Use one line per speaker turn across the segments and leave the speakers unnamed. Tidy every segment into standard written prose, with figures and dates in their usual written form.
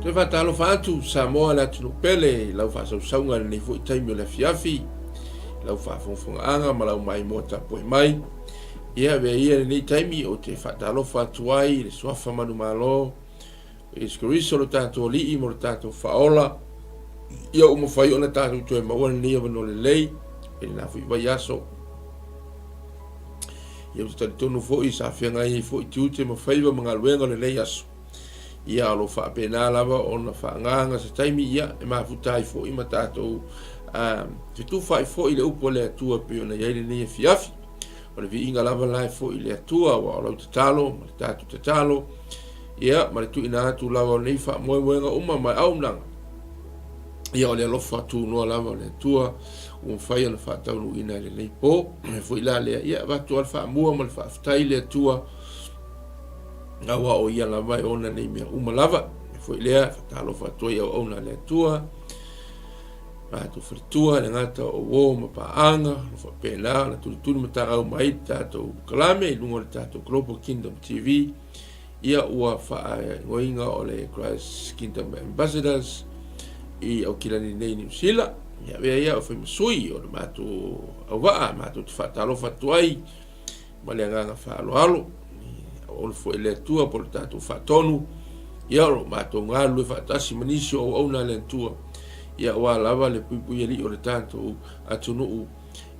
Toe faatalofa atu Samoa le atunuu pele i lau faasausauga i lenei foi taimi o le afiafi, i lau faafogafogaaga ma lau maimoa tapuai mai. Ia, avea ia lenei taimi ou te faatalofa atu ai i le suafa manumalo o Iesu Keriso lo tatou Alii ma lo tatou Faaola. Ia ua mafai ona tatou toe maua lenei avanoa lelei i lena foi vaiaso. Ia ou te talitonu foi sa feagai ai foi tiute ma faiva ma galuega o lenei aso. Ia o lo o faapena lava ona faaagaaga se taimi ia e mafuta ai foi ma tatou fetufaai foi i le upu a le Atua e pei ona i ai lenei afiafi. O le viiga lava la e foi i le Atua aua o lau tatalo ma le tatou tatalo ia ma le tuuina atu lava o nei faamoemoega uma ma auaunaga. Ia o le alofa tunoa lava o le Atua ua mafai ona faataunuuina i lenei po. E foi la lea, ia avatu lava le faamua ma le faafetai i le Atua aua o ia lava e ona nei mea uma lava. E foi lea, faatalofa atu ai i auauna a le Atua, matou faletua, le gata o uo ma paaga, o faapena ona tulituli matagau mai le tatou kalame i luga o le tatou Global Kingdom TV, ia ua faaigoaina o le Christ Kingdom Ambassadors i Aukilani nei Niu Sila. Ia avea ia o fai ma sui o le matou auvaa, matou te faatalofa atu ai ma le agaga faaaloalo. Auauna foi le Atua po o le tatou faatonu, ia o lo o matou galulue faatasi ma nisi o auauna a le Atua, ia aua lava le puipuialii o le tatou atunuu,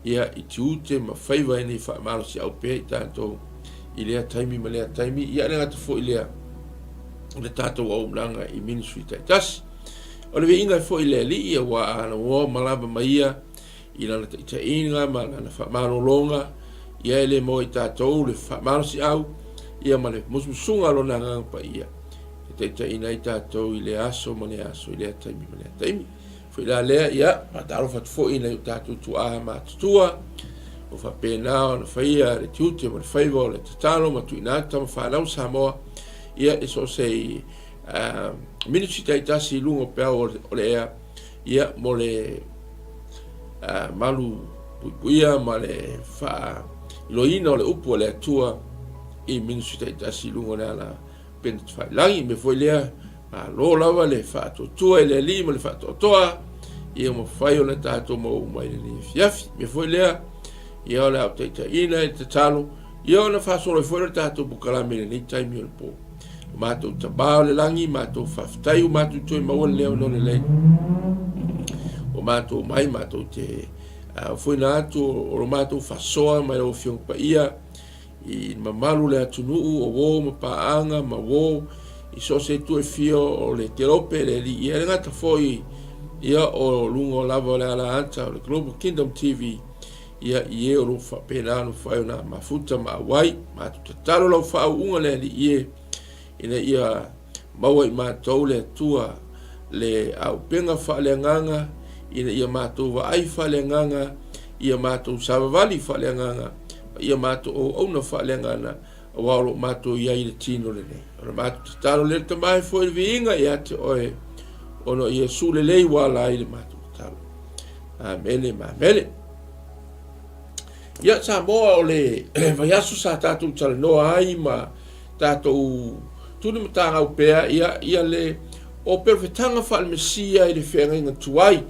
ia i tiute ma faiva ina ia faamalosiau pea i tatou i lea taimi ma lea taimi, ia le gata foi lea o le tatou auaunaga i ministry taitasi. O le viiga foi i le Alii aua a ua malama mai ia i lana taitaiga ma lana faamalologa, ia e le maua i tatou le faamalosiau ia ma le musumusuga o lona Agaga Paia e taitaiina ai tatou i lea aso ma lea aso, i lea taimi ma lea taimi. Foi la lea, ia, faatalofa atu foi i nai o tatou tuaa matutua, ua faapena ona faia le tiute ma le faiva o le tatalo ma tuuina atu tama fanau Samoa, ia, i so o se ministry taitasi i luga o peau o le ea, ia, mo le malu puipuia ma le faailoaina o le upu a le Atua i ministry taitasi i luga o le ala Penitafailangi. Mea foi lea, malo lava le faatuatua i le Alii ma le faatoatoa, ia mafai ona tatou maua uma i lenei afiafi. Mea foi lea, ia o le a ou taitaiina i le tatalo, ia ona faasolo ai foi le tatou polokalame i lenei taimi o le po. O matou Tama o le lagi, matou faafetai ua matou toe maua le leo lelei. Ua matou mai, matou te ofoina atu o lo matou faasoa mai lau Afioga Paia, i le mamalu o le atunuu o uo ma paaga ma uo i so o se itu e fia o le kelope le alii. Ia e le gata foi ia o luga lava o le alaata o le Global Kingdom TV, ia i e o lo o faapena ona mafai ona mafuta ma auai. Matou tatalo lau faauuga le Alii e, ina ia maua i matou le Atua le auupega faaleagaga, ina ia matou vaai faaleagaga, ia matou savavali faaleagaga, ma ia matou auauna faaleagaga, aua o lo o matou i ai i le tino lenei. O le matou tatalo lea le Tama e foi le viiga ia te oe, ona o Iesu lelei ua ala ai le matou tatalo. Amene ma amene. Ia Samoa o le vaiaso sa tatou talanoa ai ma tatou tuli matagau pea ia ia le o perofetaga faale-Mesia i le feagaiga tuai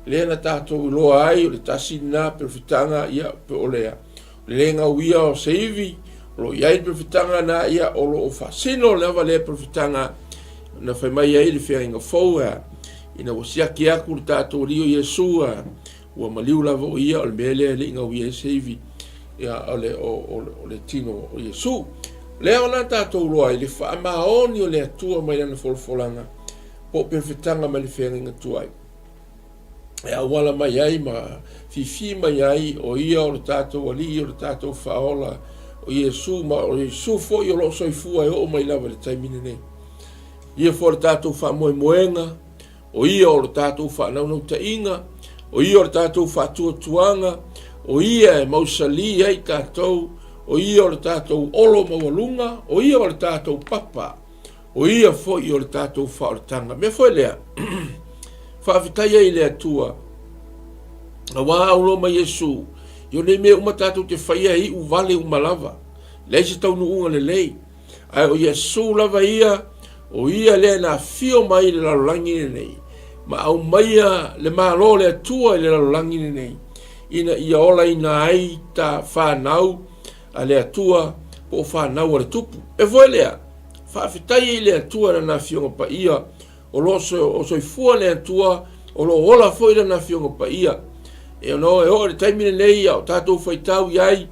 lea na tatou iloa ai o le tasi lena perofetaga ia pe o le le le gauia o se ivi o lo o i ai le perofetaga na ia o lo o faasino lava lea perofetaga na fai mai ai le feagaiga fou a ina ua siaki atu le tatou Alii o Iesu a Ua maliu lava o ia, o le mea lea e le i gauia ai se ivi, ia, o le, o, o, o le tino o Iesu. Lea ona tatou iloa ai le faamaoni o le Atua mai lana folafolaga, po o perofetaga mai le feagaiga tuai, e auala mai ai ma fifi mai ai o ia o le tatou Alii, o le tatou Faaola, o Iesu, ma o Iesu foi o lo o soifua e oo mai lava i le taimi lenei. Ia foi o le tatou faamoemoega, O Ia o le tatou faanaunautaiga, o Ia o le tatou faatuatuaga, o Ia e mausali ai tatou, o Ia o le tatou olo maualuga, o Ia o le tatou papa, o Ia foi o le tatou faaolataga. Mea foi lea, faafetai ai i le Atua, aua auloa mai Iesu, i o nei mea uma tatou te faia e iu vale uma lava, leai se taunuuga lelei, Ae o Iesu lava ia O ia lea na afio mai i le lalolagi lenei, ma aumaia le Malo o le Atua i le lalolagi lenei, ina ia olaina ai ta fanau a le Atua po o fanau a le Tupu. E foi lea, faafetai ai i le Atua i Lana Afioga Paia, o lo o soifua le Atua, o lo o ola foi Lana Afioga Paia. E ono e oo i le taimi lenei a o tatou faitau i ai,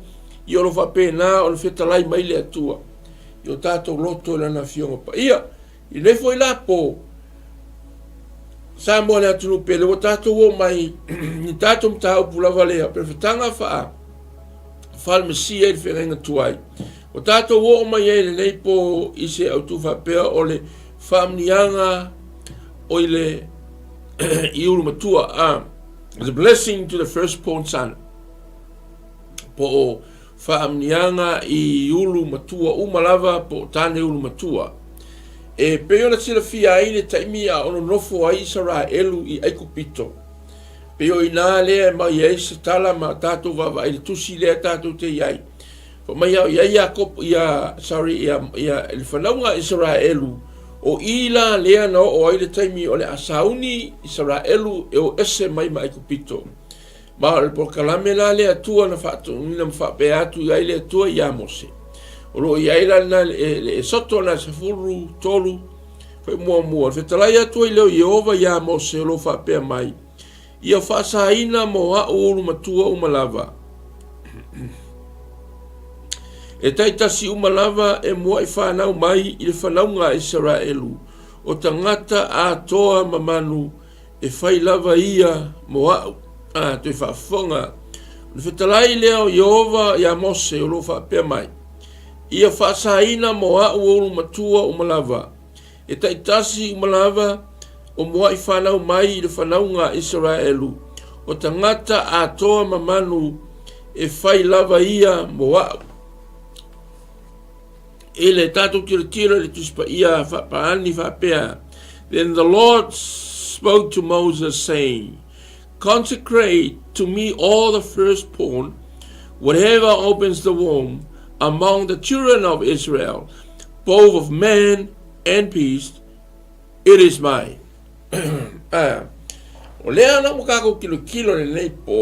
ia o lo o faapena ona fetalai mai le Atua i o tatou loto i Lana Afioga Paia. I lenei foi la po, Samoa le atunuu pele, ua tatou oo mai i tatou mataupu lava lea, perefetaga faa faalemesia i le feagaiga tuai. Ua tatou oo mai ai i lenei po i se autu faapea o le faamuniaga o i le i ulu matua, the blessing to the firstborn son, po o faamuniaga i ulu matua uma lava po o tane ulu matua. E pei ona silafia ai le taimi a o nonofo ai Isaraelu i Aikupito, pei o i ina lea e mai ai se tala ma tatou vaavaai i le tusi lea tatou te i ai. Fai mai a o i ai Iakopo, ia, sorry, ia, ia, le fanauga a Isaraelu, o i la lea na oo ai le taimi o le a sauni Isaraelu e o ese mai ma Aikupito. Ma o le polokalame la le Atua na faatonuina ma faapea atu i ai le Atua iā Mose. O lo o i ai la lena le Esoto na 13 foi muamua. Le fetalai atu ai lea o Ieova iā Mose o lo o faapea mai, Ia faasaina mo a'u ulu matua uma lava. E taitasi uma lava e mua'i fanau mai i le fanauga a Isaraelu, o tagata atoa ma manu, e fai lava ia mo a'u. A, toe faafofoga. O le fetalai lea o Ieova iā Mose o lo o faapea mai, Ia faasaina mo a'u ulu matua uma lava. E taitasi uma lava o mua'i fanau mai i le fanauga a Isaraelu, o tagata atoa ma manu e fai lava ia mo a'u. I le tatou tilotilo i le Tusi Paia faapaani faapea, Then the Lord spoke to Moses, saying, Consecrate to me all the firstborn, whatever opens the womb among the children of Israel, both of man and beast, it is mine. Ah, o lea ana ua kākou kilokilo lenei pō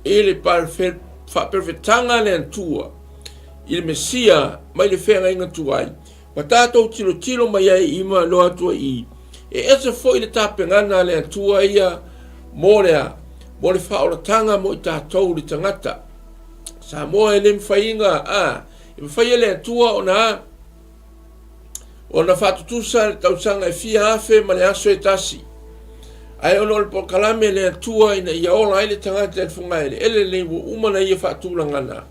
i le faaperefetaga a le Atua i le Mesia mai le feagaiga tuai, ma tātou tilotilo mai ai i ma loa atu ai i e ese foi le tapenana a le Atua ia mō le a, mō le faaolatanga mo i tātou le tagata. Samoa e le mafaiga, a, e mafai e le Atua ona a, ona faatutusa le tausaga e fia afe ma le aso e tasi. Ae ona o le polokalame le Atua ina ia ola ai le tagata i le fogaeleele lenei ua uma na ia faatulagana.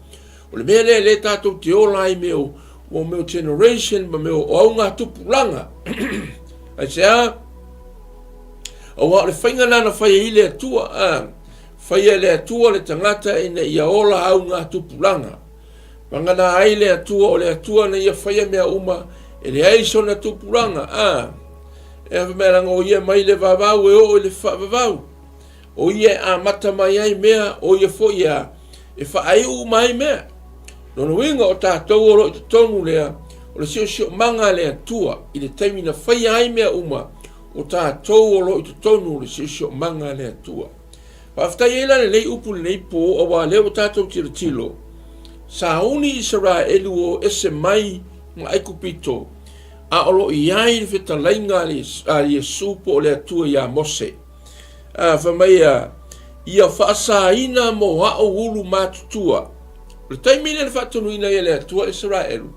O le mea lea lea tatou te ola ai mea o, o mea o generation ma mea o augatupulaga. Aisea? Aua o le faiga lena na fai ai le Atua, a, faia e le Atua le tagata ina ia ola augatupulaga. Vagana ai le Atua o le Atua na ia faia mea uma, e leai sona tupulaga, a, e ave mai laga o ia mai le vavau e oo i le faavavau. O ia e amata mai ai mea, o ia foi a e faaiu uma ai mea. Lona uiga o tatou o lo o i totonu lea o le siosiomaga a le Atua i le taimi na faia ai mea uma, o tatou o lo o i totonu o le siosiomaga a le Atua. Faafetai ai la lenei upu i lenei pō, auā lea ua tatou tilotilo, sauni Isaraelu ua o ese mai ma Aikupito, a o lo o i ai le fetalaiga a Iesu po o le Atua iā Mose. A, fai mai ia, Ia faasaina mo a'u ulu matutua. O le taimi lea na faatonuina ai e le Atua Isaraelu,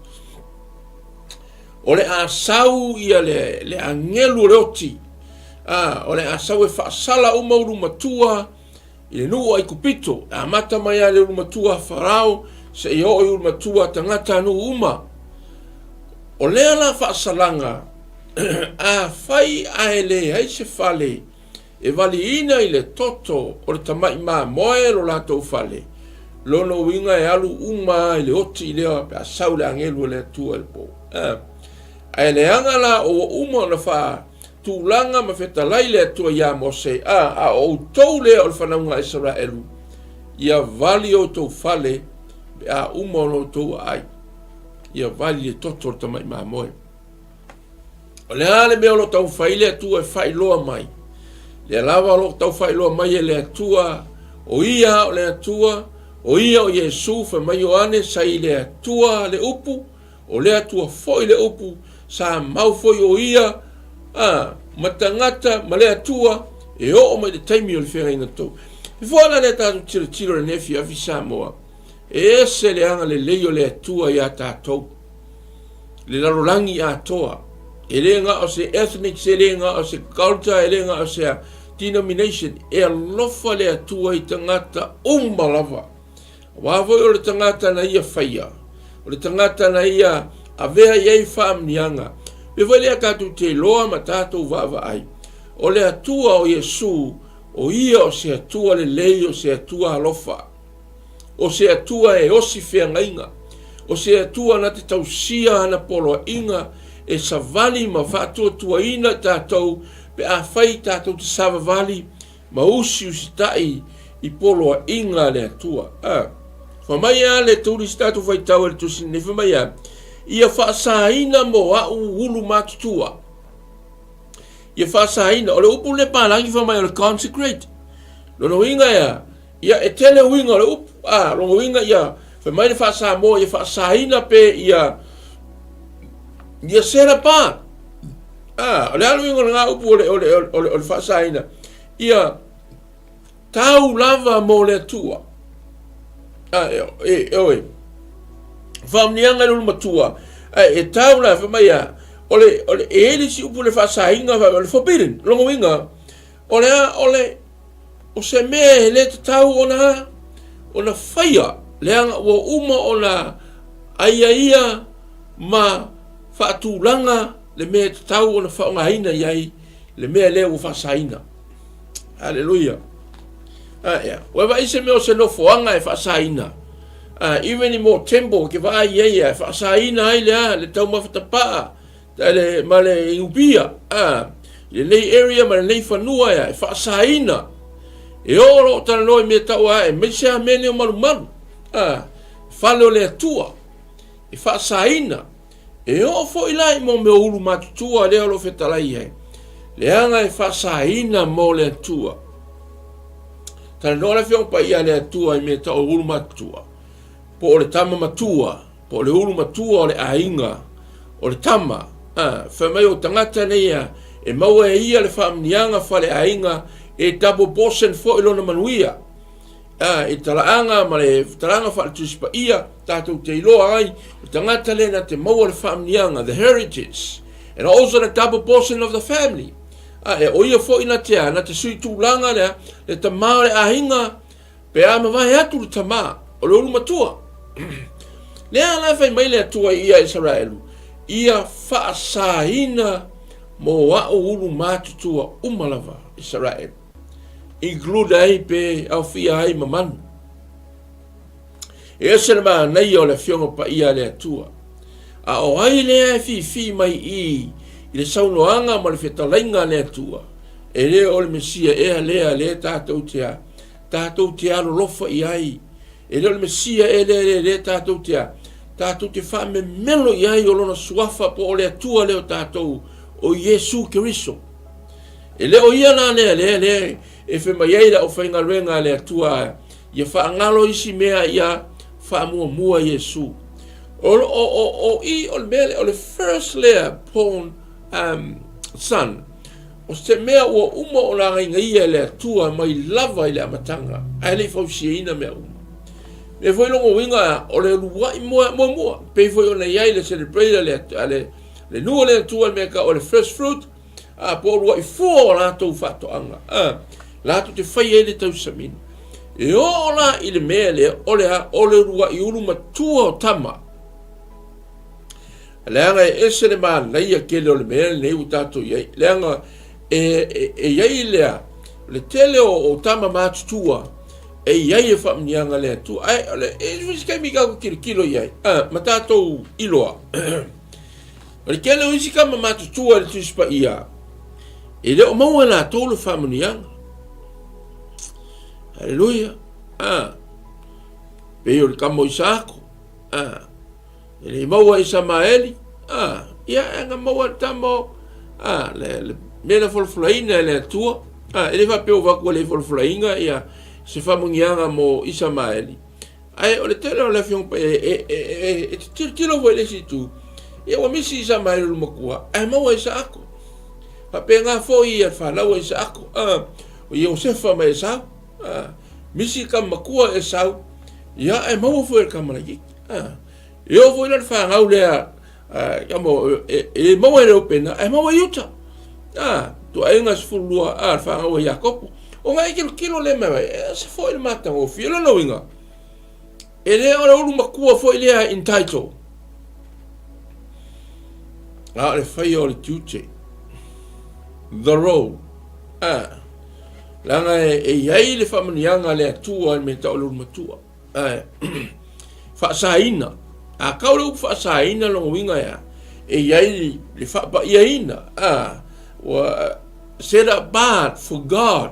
o le a sau ia le, le agelu o le oti, a, o le a sau e faasala uma ulu matua i le nuu o Aikupito, e amata mai lava i le ulu matua a Farao seia oo i ulu matua a tagata a nuu uma. O lea la faasalaga, afai ae leai se fale e valiina i le toto o le tamai mamoe lo latou fale, lona uiga e alu uma i le oti lea pe a sau le agelu o le Atua i le po. Ae leaga la o ua uma ona faatulaga ma fetalai le Atua iā Mose, a, a o outou lea o le fanauga a Isaraelu, ia vali outou fale pe a uma ona outou aai. Ia vali le toto o le tamai mamoe. O le a le mea o lo o taumafai le Atua e faailoa mai? Lea lava o lo o tau faailoa mai e le Atua, o Ia o le Atua, o Ia o Iesu, fai mai Ioane, sa i le Atua le upu, o le Atua foi le upu, sa mau foi o Ia, a, ma tagata ma le Atua, e oo mai le taimi o le feagaiga tou. E fua la lea tatou tilotilo i lenei afiafi Samoa, e ese le agalelei o le Atua iā tatou. Le lalolagi atoa. E le na o se ethnics, e le na o se culture, e le na o se denomination. E alofa le Atua i tagata uma lava. Aua foi o le tagata na ia faia, o le tagata na ia avea i ai faamanuiaga. Pei foi lea tatou te iloa ma tatou vaavaai, o le Atua o Iesu, o Ia o se Atua lelei, o se Atua alofa. O se Atua e osi feagaiga, o se Atua na te tausia ana poloaiga e savali ma faatuatuaina i tatou pe afai tatou te savavali ma usiusitai i poloaiga a le Atua. A. Fai mai a le tuli si tatou faitau e le tusi lenei, fai mai a, Ia faasaina mo a'u ulu matutua. Ia faasaina. O le upu lenei palagi fai mai o le consecrate. Lona uiga e a? Ia, e tele uiga o le upu, a, lona uiga ia, fai mai le faa-Samoa ia faasaina pe ia, ia set apart. A, o le a le uiga o lena upu o le, o le, o le, o le faasaina? Ia tau lava mo le Atua. A, e, e, e, oe, faamanuiaga i le ulu matua, a, e tau la, fai mai a, o le, o le, e i ai le isi upu le faasaina, fai mai, o le forbidden, lona uiga, o le a, o le, O se mea e le tatau ona ona faia, leaga ua uma ona aiaia ma faatulaga le mea e tatau ona faaaogaina i ai le mea lea ua faasaina. Haleluia. A ea, ua vaai se mea o se nofoaga e faasaina. A, even i mo temple ke vaai i ai e faasaina ai le a, le taumafa tapaa, le, ma le iupia, a, i lenei area ma lenei fanua ea, e faasaina. E oo loo talanoa i mea tau a e maise a mea nei o malumalu, a, fale o le Atua, e faasaina. E oo foi la i mo mea o ulu matutua lea o lo o fetalai ai, leaga e faasaina mo le Atua. Talanoa le Afioga Paia a le Atua i mea tau o ulu matutua, po o le tama matua, po o le ulu matua o le aiga, o le tama, a, fai mai o tagata nei a, e maua e ia le faamanuiaga faleaiga, e double portion foi lona manuia. A, i talaaga ma le talaaga faale-Tusi Paia, tatou te iloa ai, o le tagata lea na te maua le faamanuiaga, the heritage, and also the double portion of the family. A, e o ia foi na te a, na te sui tulaga lea, le tama o le aiga, Pe a mavae atu le tama o le ulu matua. Lea la e fai mai le Atua i ia Isaraelu, ia faasaina mo a'u ulu matutua uma lava, Isaraelu. Include ai pe aofia ai ma manu. E ese le manaia o le Afioga Paia a le Atua. A o ai lea e fifi mai i i le saunoaga ma le fetalaiga a le Atua, e le o le Mesia ea lea lea tatou te a tatou te alolofa i ai. E le o le Mesia e lea lea lea tatou te a, tatou te faamemelo i ai o lona suafa po o le Atua lea o tatou, o Iesu Keriso. E le o ia la lea lea lea e fai mai ai le aufaigaluega a le Atua ia faagalo isi mea ia faamuamua Iesu. O, o, o, o i o le mea lea, o le first lea born son, O se mea ua uma ona agaigaia e le Atua mai lava i le amataga, ae le i fausiaina mea uma. Mea foi lona uiga o le uluai muamua, pei foi ona i ai le celebrate a le, a le, le nuu o le Atua le mea tau o le first fruit, a, po o uluai fua o latou faatoaga, a, latou te fai ai le tausamina. E oo la i le mea lea, o le a, o le uluai ulu matua o tama. Leaga e ese le manaia tele o le mea lenei ua tatou i ai. Leaga e, e, e i ai lea, le tele o, o tama matutua e i ai e faamanuiaga le Atua. Ae o le, e isi taimi tatou tilotilo i ai, ma tatou iloa. O le tele o isi tama matutua i le Tusi Paia, e le o maua e latou le faamanuiaga. Haleluia. Ah, pei o le tama o Isaako. Ah, E le i maua i Samaeli, a, ia, e na maua le tama o, A, le, le mea na folafolaina e le Atua, a, e le faapea ua vaku le folafolaina ia se faamanuiaga mo Isamaeli, ae o le tele o le Afioga Paia e, e, e, e, e tilotilo foi i le isi itu, ia ua misi Isamaeli o le matua, ae maua Isaako. Faapena foi ia fanau a Isaako, a, o Iosefa ma Esau, a, misi ka matua Esau, ia ae maua foi e le tama laitiiti. A, e oo foi la le fanau lea e le maua e Reupena, ae maua e Iuta. A, tuaiga 12 a, le fanau a Iakopo. Ona e tilotilo lea mai, e ese foi le matagofie. O lona uiga, e le o le ulu matua foi lea entitle, a o le faia o le tiute, the role. A, leaga e i ai le faamanuiaga a le Atua i le mea tau o le ulu matua. Ae, faasaina. A kau le upu faasaina lona uiga e a? E i ai le faapaiaina. A, ua set apart for God.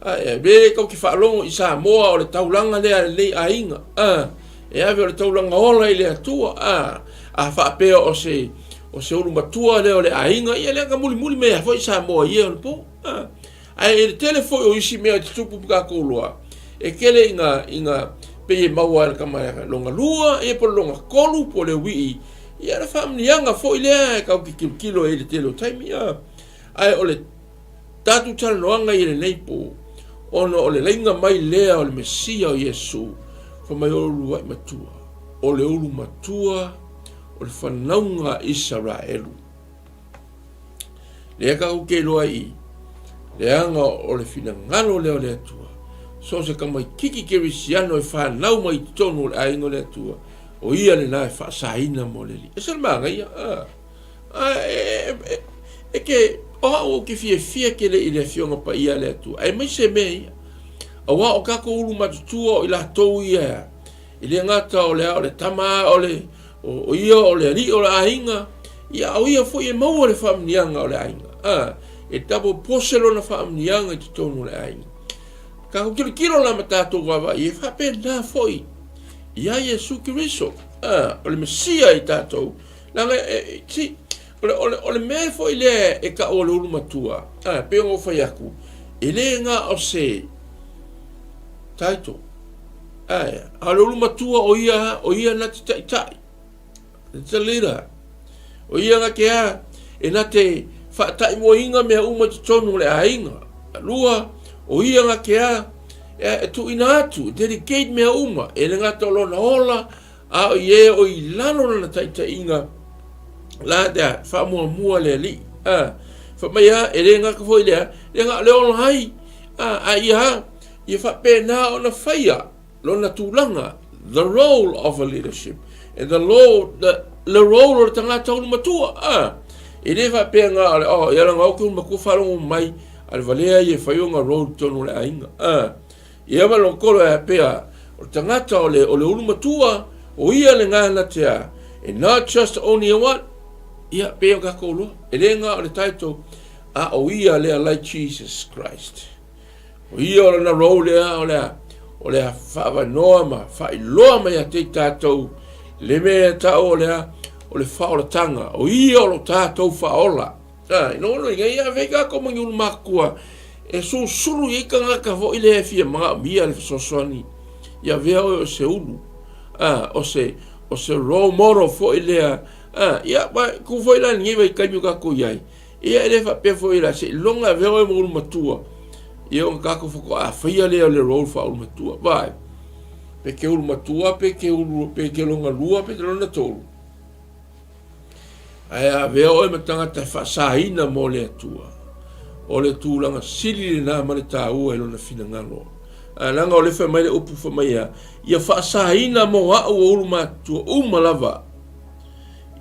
A, e le kau te faalogo i Samoa o le taulaga lea a lenei aiga. A, e ave o le taulaga ola i le Atua. A, a faapea o se, o se ulu matua lea o le aiga, ia lea ka mulimuli mai foi Samoa i ia ona po. A, Ae i le tele foi o isi mea e tutupu ma tatou loa, e tele ina, ina pei e maua e le tama lona lua, ia po o le lona tolu, po o le uii, ia le faamanuiaga foi lea e tatou te tilotilo ai i le tele o taimi. A, ae o le tatou talanoaga i lenei po, ona o le laina mai lea o le Mesia o Iesu, fai mai o le uluai matua, o le ulu matua o le fanauga a Isaraelu. Lea tatou te iloa i leaga o le finagalo lea o le Atua. So o se tamaititi kerisiano e fanau mai i totonu o le aiga o le Atua, o ia lena e faasaina mo le Alii. E se le manaia. A, a, e, e, e ke, o au ou te fiafia tele i le Afioga Paia a le Atua, aemaise mea ia. Aua o tatou ulu matutua o i latou ia, e le gata o le a o le tama o le O ia o le alii o le aiga, ia a o ia foi e maua le faamanuiaga o le aiga. A, e double pose lona faamanuiaga i totonu o le aiga. Tatou tilotilo la ma tatou vaavaai e faapena foi ia Iesu Keriso, a, o le Mesia i tatou. Leaga e, e, see, o le, o le, o le mea foi lea e tau o le ulu matua, a, pei ona ou fai atu, e le na o se title, Ae, a o le ulu matua o ia, o ia na te taitai. It's a leader. O ia na te a, e na te whaataimuainga mea uma i totonu o le aiga. Lua, o ia na te a, e, e tuuina atu, e dedicate mea uma, e le gata o lona ola, a o i e o i lalo lana taitaiga, la te a, faamuamua le alii. A, fai mai a, e le gata foi lea, le ga o le ola ai, a, a ia a, Ia faapena ona faia lona tulaga, the role of a leadership, and the, law, the, the role o le tagata ulu matua. Ah, e le faapea ngā o le, oh, ia langa o ke ulu matua whalongo mai, a le valea ia whai o ngā role tonu o le ainga. Ah, ia ma lona kolo e pea, o le tagata o le, o le ulu matua, o ia le ngā na te a, and not just only a what, ia, pea o kākou loa, e le ngā o le title, a o ia lea like Jesus Christ. O ia o lana role lea o le a, o le a faavanoa ma faailoa mai ia te i tatou le mea e tau o le a, o le faaolatanga. O ia o lo tatou faaola. A, ina ono inga ia awhei ka ko mangi ulu makua e susulu i tagata foi lea e fia manaomia le fesoasoani ia avea oe o se ulu. A, o se, o se role model foi lea. A, ia, ma, ku foi la lenei vaitaimi o tatou i ai. Ia e le faapea foi la seiloga e avea oe ma ulu matua. Ia ona tatou faatoa faia lea o le role faaulu matua. Vai. Pe ke ulu matua, pe ke ulu, pe ke lona lua, pe ke lona tolu. Ae a avea oe ma tagata e faasaina mo le Atua. O le tulaga sili lena ma le taua i lona finagalo. Ae leaga o le fai mai le upu fai mai a, ia faasaina mo au o ulu matutua uma lava.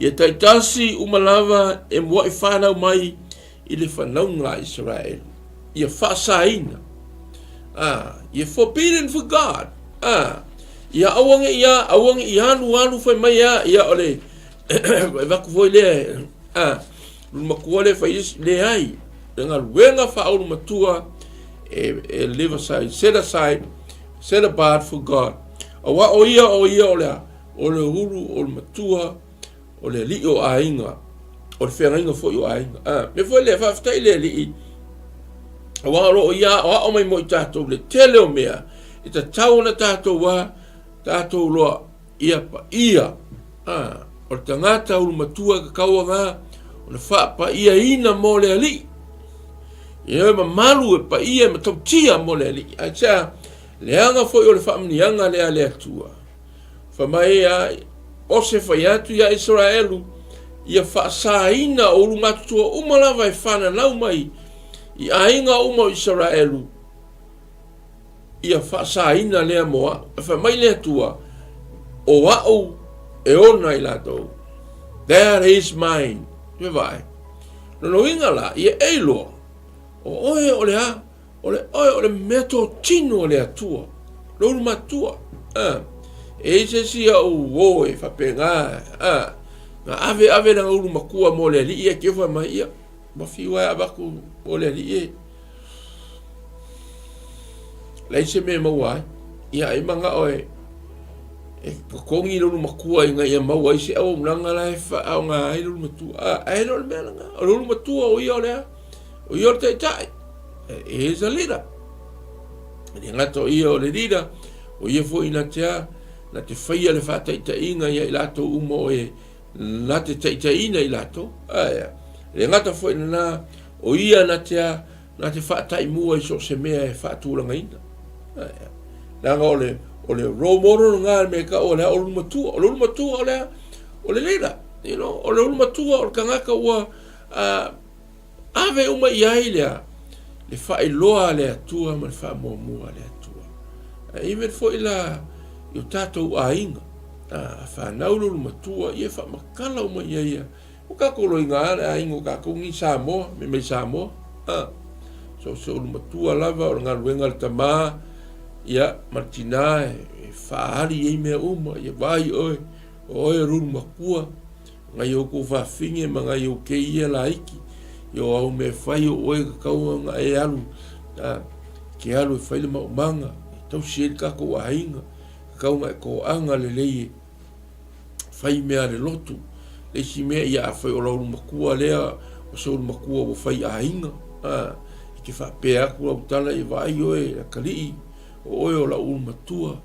Ia taitasi uma lava e muaʻi fanau mai i le fanauga a Isaraelu. Ia faasaina. Ah, ia forbidden for God. Ah, ia aua ne i a, aua ne i alu alu fai mai a, ia o le e vaku foi lea, ah, matua le fai isi, leai, le galuega faaulu matua e, e live aside, set aside, set apart for God. Aua o ia, o ia o le a, O le ulu o le matua, o le alii o aiga. O le feagaiga foi o aiga. A, mea foi lea, faafetai i le Alii, aua o lo o ia aoao mai mo i tatou le tele o mea e tatau ona tatou a, tatou loa ia paia. A, o le tagata ulu matua e tatau ona ona faapaiaina mo le Alii. Ia e mamalu e paia e matautia mo le Alii. Aisea? Leaga foi o le faamanuiaga lea a le Atua. Fai mai a Mose fai atu iā Isaraelu, ia faasaina o ulumatutua uma lava e fananau mai i aiga uma o Isaraelu, ia faasaina lea mo a'u. Ae fai mai le Atua, O a'u e ona i latou. That is mine. Te vaai. Lona uiga la, ia e iloa, o oe o le a? O le oe o le mea totino a le Atua, lou matua. E i ai se isi au uo e faapena, na ave ave lana ulu matua mo le alii ae te fai mai, ia, ua fiu lava e avatu mo le alii e. Leai se mea e maua ai. Ia, ai manao e e totogi le ulu matua ina ia maua ai se auaunaga la e faaaoga ai le ulu matua. Ae le o le mea lena. O le ulu matua o ia o le a? O ia o le taitai. He is a leader. E le gata o ia o le leader, o ia foi na te a, na te faia le faataitaiga ia i latou uma o e na te taitaiina i latou. Ae, e le gata foi lena, o ia na te a, na te faataimua i so o se mea e faatulagaina. Ae, leaga o le, o le role model lena le mea e tau o le a, o le ulumatua. O le ulumatua o le a, o le leader. You know, o le ulumatua o le tagata ua, uh, Ave uma i ai lea le faailoa a le Atua ma le faamuamua a le Atua. Ae even foi la i o tatou aiga, a fanau lolu matua, ia e faamatala uma i ai ia. Ua tatou loiga lava le aiga o tatou nei Samoa, me mai Samoa. A, so se ulu matua lava o le galuega a le tama, ia, ma le tina e faaali ai mea uma, ia vaai oe, o oe o lolu matua, Ngai ou kou fafine ma ngai ou keia laiki, i o au mea fai o oe tatau ona e alu, a, ke alu e fai le maumaga, e tausi ai le tatou aiga, tatau ona e toaga lelei e fai mea a le lotu. Le isi mea, ia afai o lau matua lea, o se ulu matua ua fai aiga, a, e te faapea atu lau tala, ia vaai oe atalii, o oe o lau ulu matua,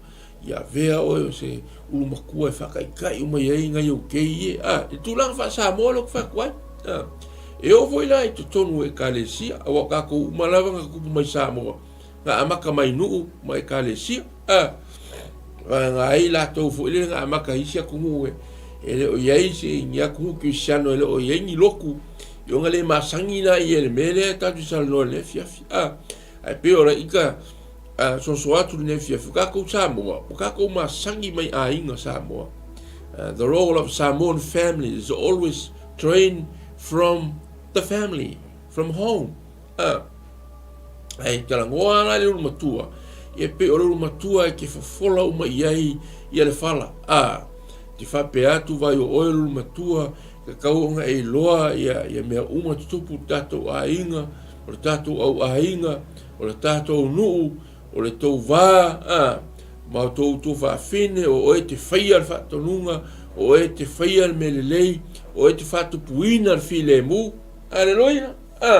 Ia avea oe o se ulu matua e faataitai uma i ai nai ou kei e. A, i le tulaga faa-Samoa lea ou te fai atu ai. A, e oo foi la i totonu o Ekalesia, aua o tatou uma lava na tutupu mai Samoa, na amata mai nuu ma Ekalesia. A, na ai latou foi lele na amata i isi atunuu e, e le o i ai se, ni atunuu kerisiano e le o i ai ni lotu, i ona le masani la ia i le mea lea tatou te talanoa i lenei afiafi. A, ae pei o la ita, A soso atu lenei afiafi, o tatou Samoa, ua tatou masani mai aiga Samoa. The role of Samoan family is always trained from the family, from home. Ae talanoa la le ulu matua, ia pei o le ulu matua e te fofola uma i ai ia le fala. A, te faapea atu vai o oe le ulu matua, tatau ona e iloa ia, ia mea uma tutupu i le tatou aiga, o le tatou au aiga, o le tatou nuu, o le tou va, a, ma o tou tuafafine, o oe te faia le faatonuga, o oe te faia le mea lelei, o oe te faatupuina le filemu. Aleluia! A,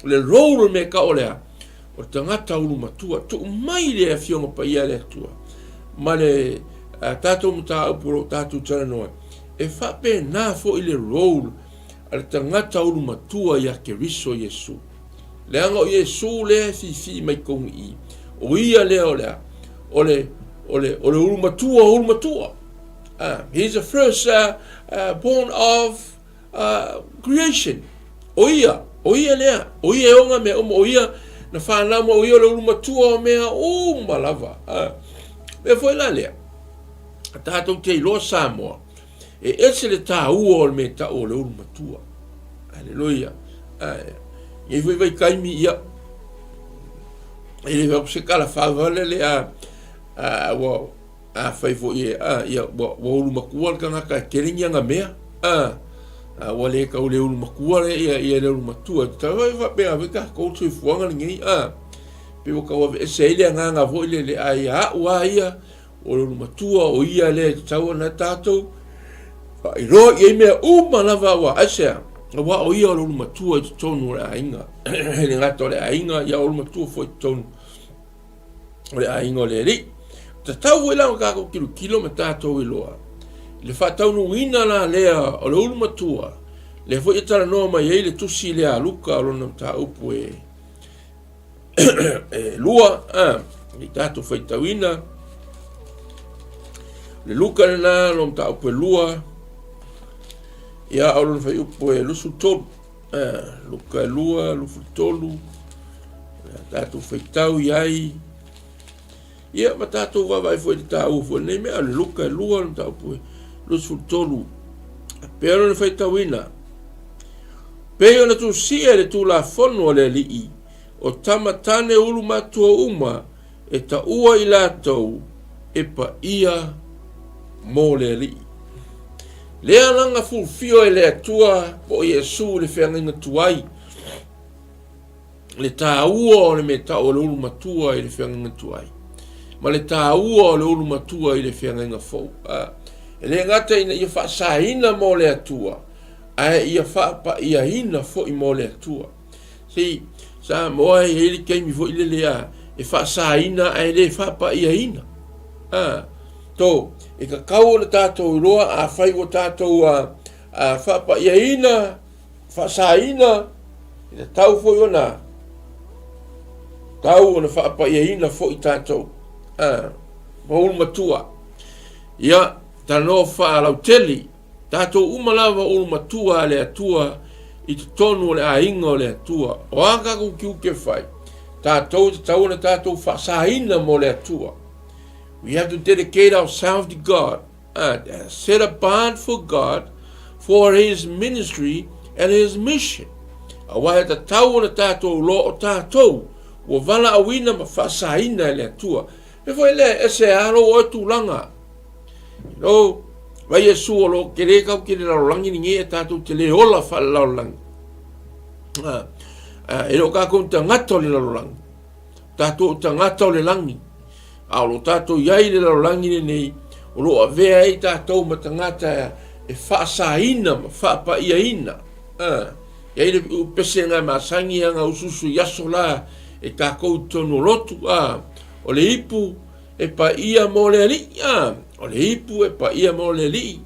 o le role o le mea tau o le a? O le tagata ulu matua, tuu mai le Afioga Paia a le Atua ma le tatou mataupu o lo o tatou talanoa ai, e faapena foi le role a le tagata ulu matua ia Keriso Iesu. Leaga o Iesu lea e fifi mai totonu i i. O ia lea o le a? O le, o le, o le ulu matua o ulu matua. He is the first born of creation. O ia, o ia lea, o ia e ona mea uma, o ia na whanau mai, o ia o le ulu matua o mea uma lava. Mea foi la lea, a tatou te iloa Samoa, E ese le taua o le mea tau o le ulu matua. Aleluia. Ae, i foi vaitaimi, ia, e le fai atu se tala faavale le a, a, ua, a fai foi e, a, ia, ua, ua ulu matua le tagata e tele ni ana mea, a, a ua le tau le ulu matua le, ia, ia le ulu matua. E tatau ai faapea foi tatou le soifuaga lenei, a, pei ua tau aveese ai le agaga foi lele, a ia a'u lava ia, O le ulu matua o ia lea e tatau ona tatou Faailoa i ai mea uma lava aua aisea? Aua o ia o le ulumatua i totonu o le aiga. E le gata o le aiga, ia o ulumatua foi i totonu o le aiga o le Alii. Tatau foi la ona tatou tilotilo ma tatou iloa i le faataunuuina la lea o le ulumatua, lea foi e talanoa mai ai le tusi lea a Luka o lona mataupu e e lua a i tatou faitauina le Luka lena lo mataupu e lua ia o lona fuaiupu e 23 Luka e 2 23 ia tatou faitau i ai ia ma tatou vaavaai foi i le taua foi lenei mea o le Luka e 2 le mataupu e 23 pei ona faitauina pei ona tusia i le Tulafono a le Alii o tama tane ulu matua uma e taua i latou e paia mo le Alii. Lea laga fulufio e le Atua po o Iesu i le feagaiga tuai, le taua o le mea tau o le ulu matua i le feagaiga tuai, ma le taua o le ulu matua i le feagaiga fou. E le gata ina ia faasaina mo le Atua, ae ia faapaiaina foi mo le Atua. See, Samoa e i ai le taimi foi lele a e faasaina ae le faapaiaina. A, to, e tatau ona tatou iloa afai ua tatou a, a faapaiaina, faasaina, e tatau foi ona tau ona faapaiaina foi tatou. A, ma ulu matua. Ia, talanoa faalautele. Tatou uma lava ulu matua a le Atua i totonu o le aiga o le Atua. O a tatou tiute fai, tatou e tatau ona tatou faasaina mo le Atua. We have to dedicate ourselves to God, uh, set apart for God, for His ministry and His mission. Aua e tatau ona tatou loa o tatou ua valaauina ma faasaina e le Atua. Me foi lea, e se alo oe tulaga. No, vai Iesu o lo tele kau ki le lalolagi lenei e tatou te le ola faalelalolagi. E le o tatou tagata o le lalolagi, tatou o tagata o le lagi. A o lo tatou i ai i le lalolagi lenei, o lo o avea ai tatou ma tagata e faasaina ma faapaiaina. E ai le pese nga masani anga ususu i aso la e takou i totonu o lotu. O le ipu E paia mo le Alii, a, o le ipu e paia mo le Alii,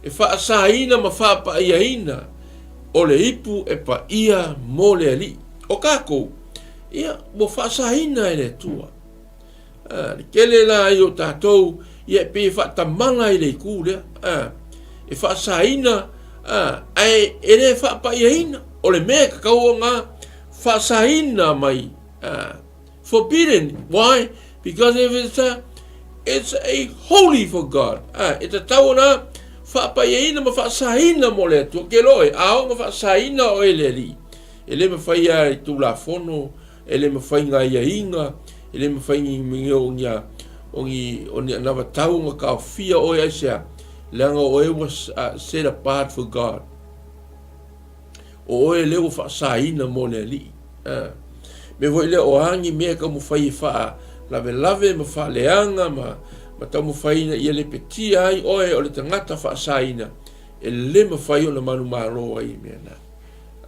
e faasaina ma faapaiaina, o le ipu e paia mo le Alii. O kākou, ia, ua faasaina e le Atua. A, le tele la ai o tātou, ia e pei e faatamala i le itu lea, a, e faasaina, a, ae e le faapaiaina. O le mea e tatau ona faasaina mai, a, Forbidden. Why? Because if it's a, it's a holy for God. Ah, e tatau ona faapaiaina ma faasaina mo le Atua. Ke loe, a o ma faasaina o e le Alii. E le mawhai a i tulafono, e le mawhai ngā iaiga, e le mawhai ngi ngi o ngi o ngi o ni anavatau nga kaofia oe aisea, leaga o oe ua set apart for God. O oe lea ua faasaina mo le Alii. A. Mea foi lea, o a ni mea e taumafai e faalavelave ma faaleaga ma, ma taumafai ina ia lepetia ai oe o le tagata faasaina, e le mafai ona manumalo ai i mea na.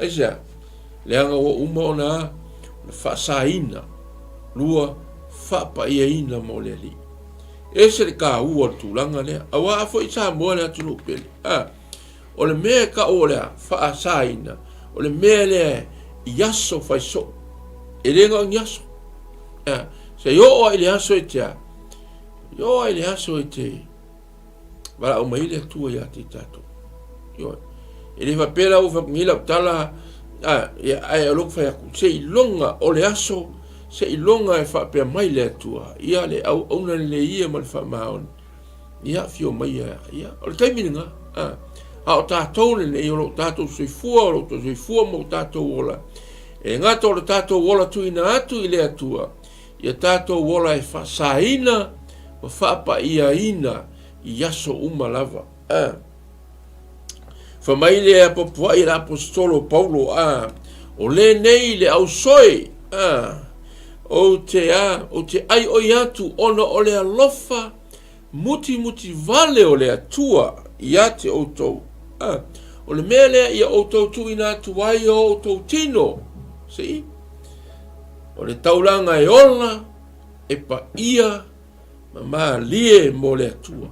Aisea? Leaga ua uma ona, ona faasaina, lua, faapaiaina mo le Alii. Ese le taua o le tulaga lea. Aua a foi Samoa le atunuu pele. A. O le mea e tau o le a faasaina, o le mea lea i aso fai soo. E le na o ni aso. Se i oo ai le aso e te a, i oo ai le aso e te valaau mai le Atua ia te tatou. Ioe. E le faapea la ua fai atu nei lau tala, a, ia, ae o lou fai atu, seiloga o le aso, seiloga e faapea mai le Atua, ia le auauna lelei ia ma le faamaoni. Ia, afio mai ia, ia, o le taimi lena, a, a o tatou lenei, o lo o tatou soifua, o lo o soifua ma o tatou ola, e gata o le tatou ola tuuina atu i le Atua, ia tatou ola e faasaina ma faapaiaina i aso uma lava. A. Fai mai le apoapoai e le aposetolo o Paulo, a, o lenei le ausoe, a, ou te, a, ou te aioi atu ona o le alofa mutimuti vale o le Atua. ia te outou. A, o le mea lea ia outou tuuina atu ai o outou tino. See? O le taulaga e ola, e paia, ma malie mo le Atua.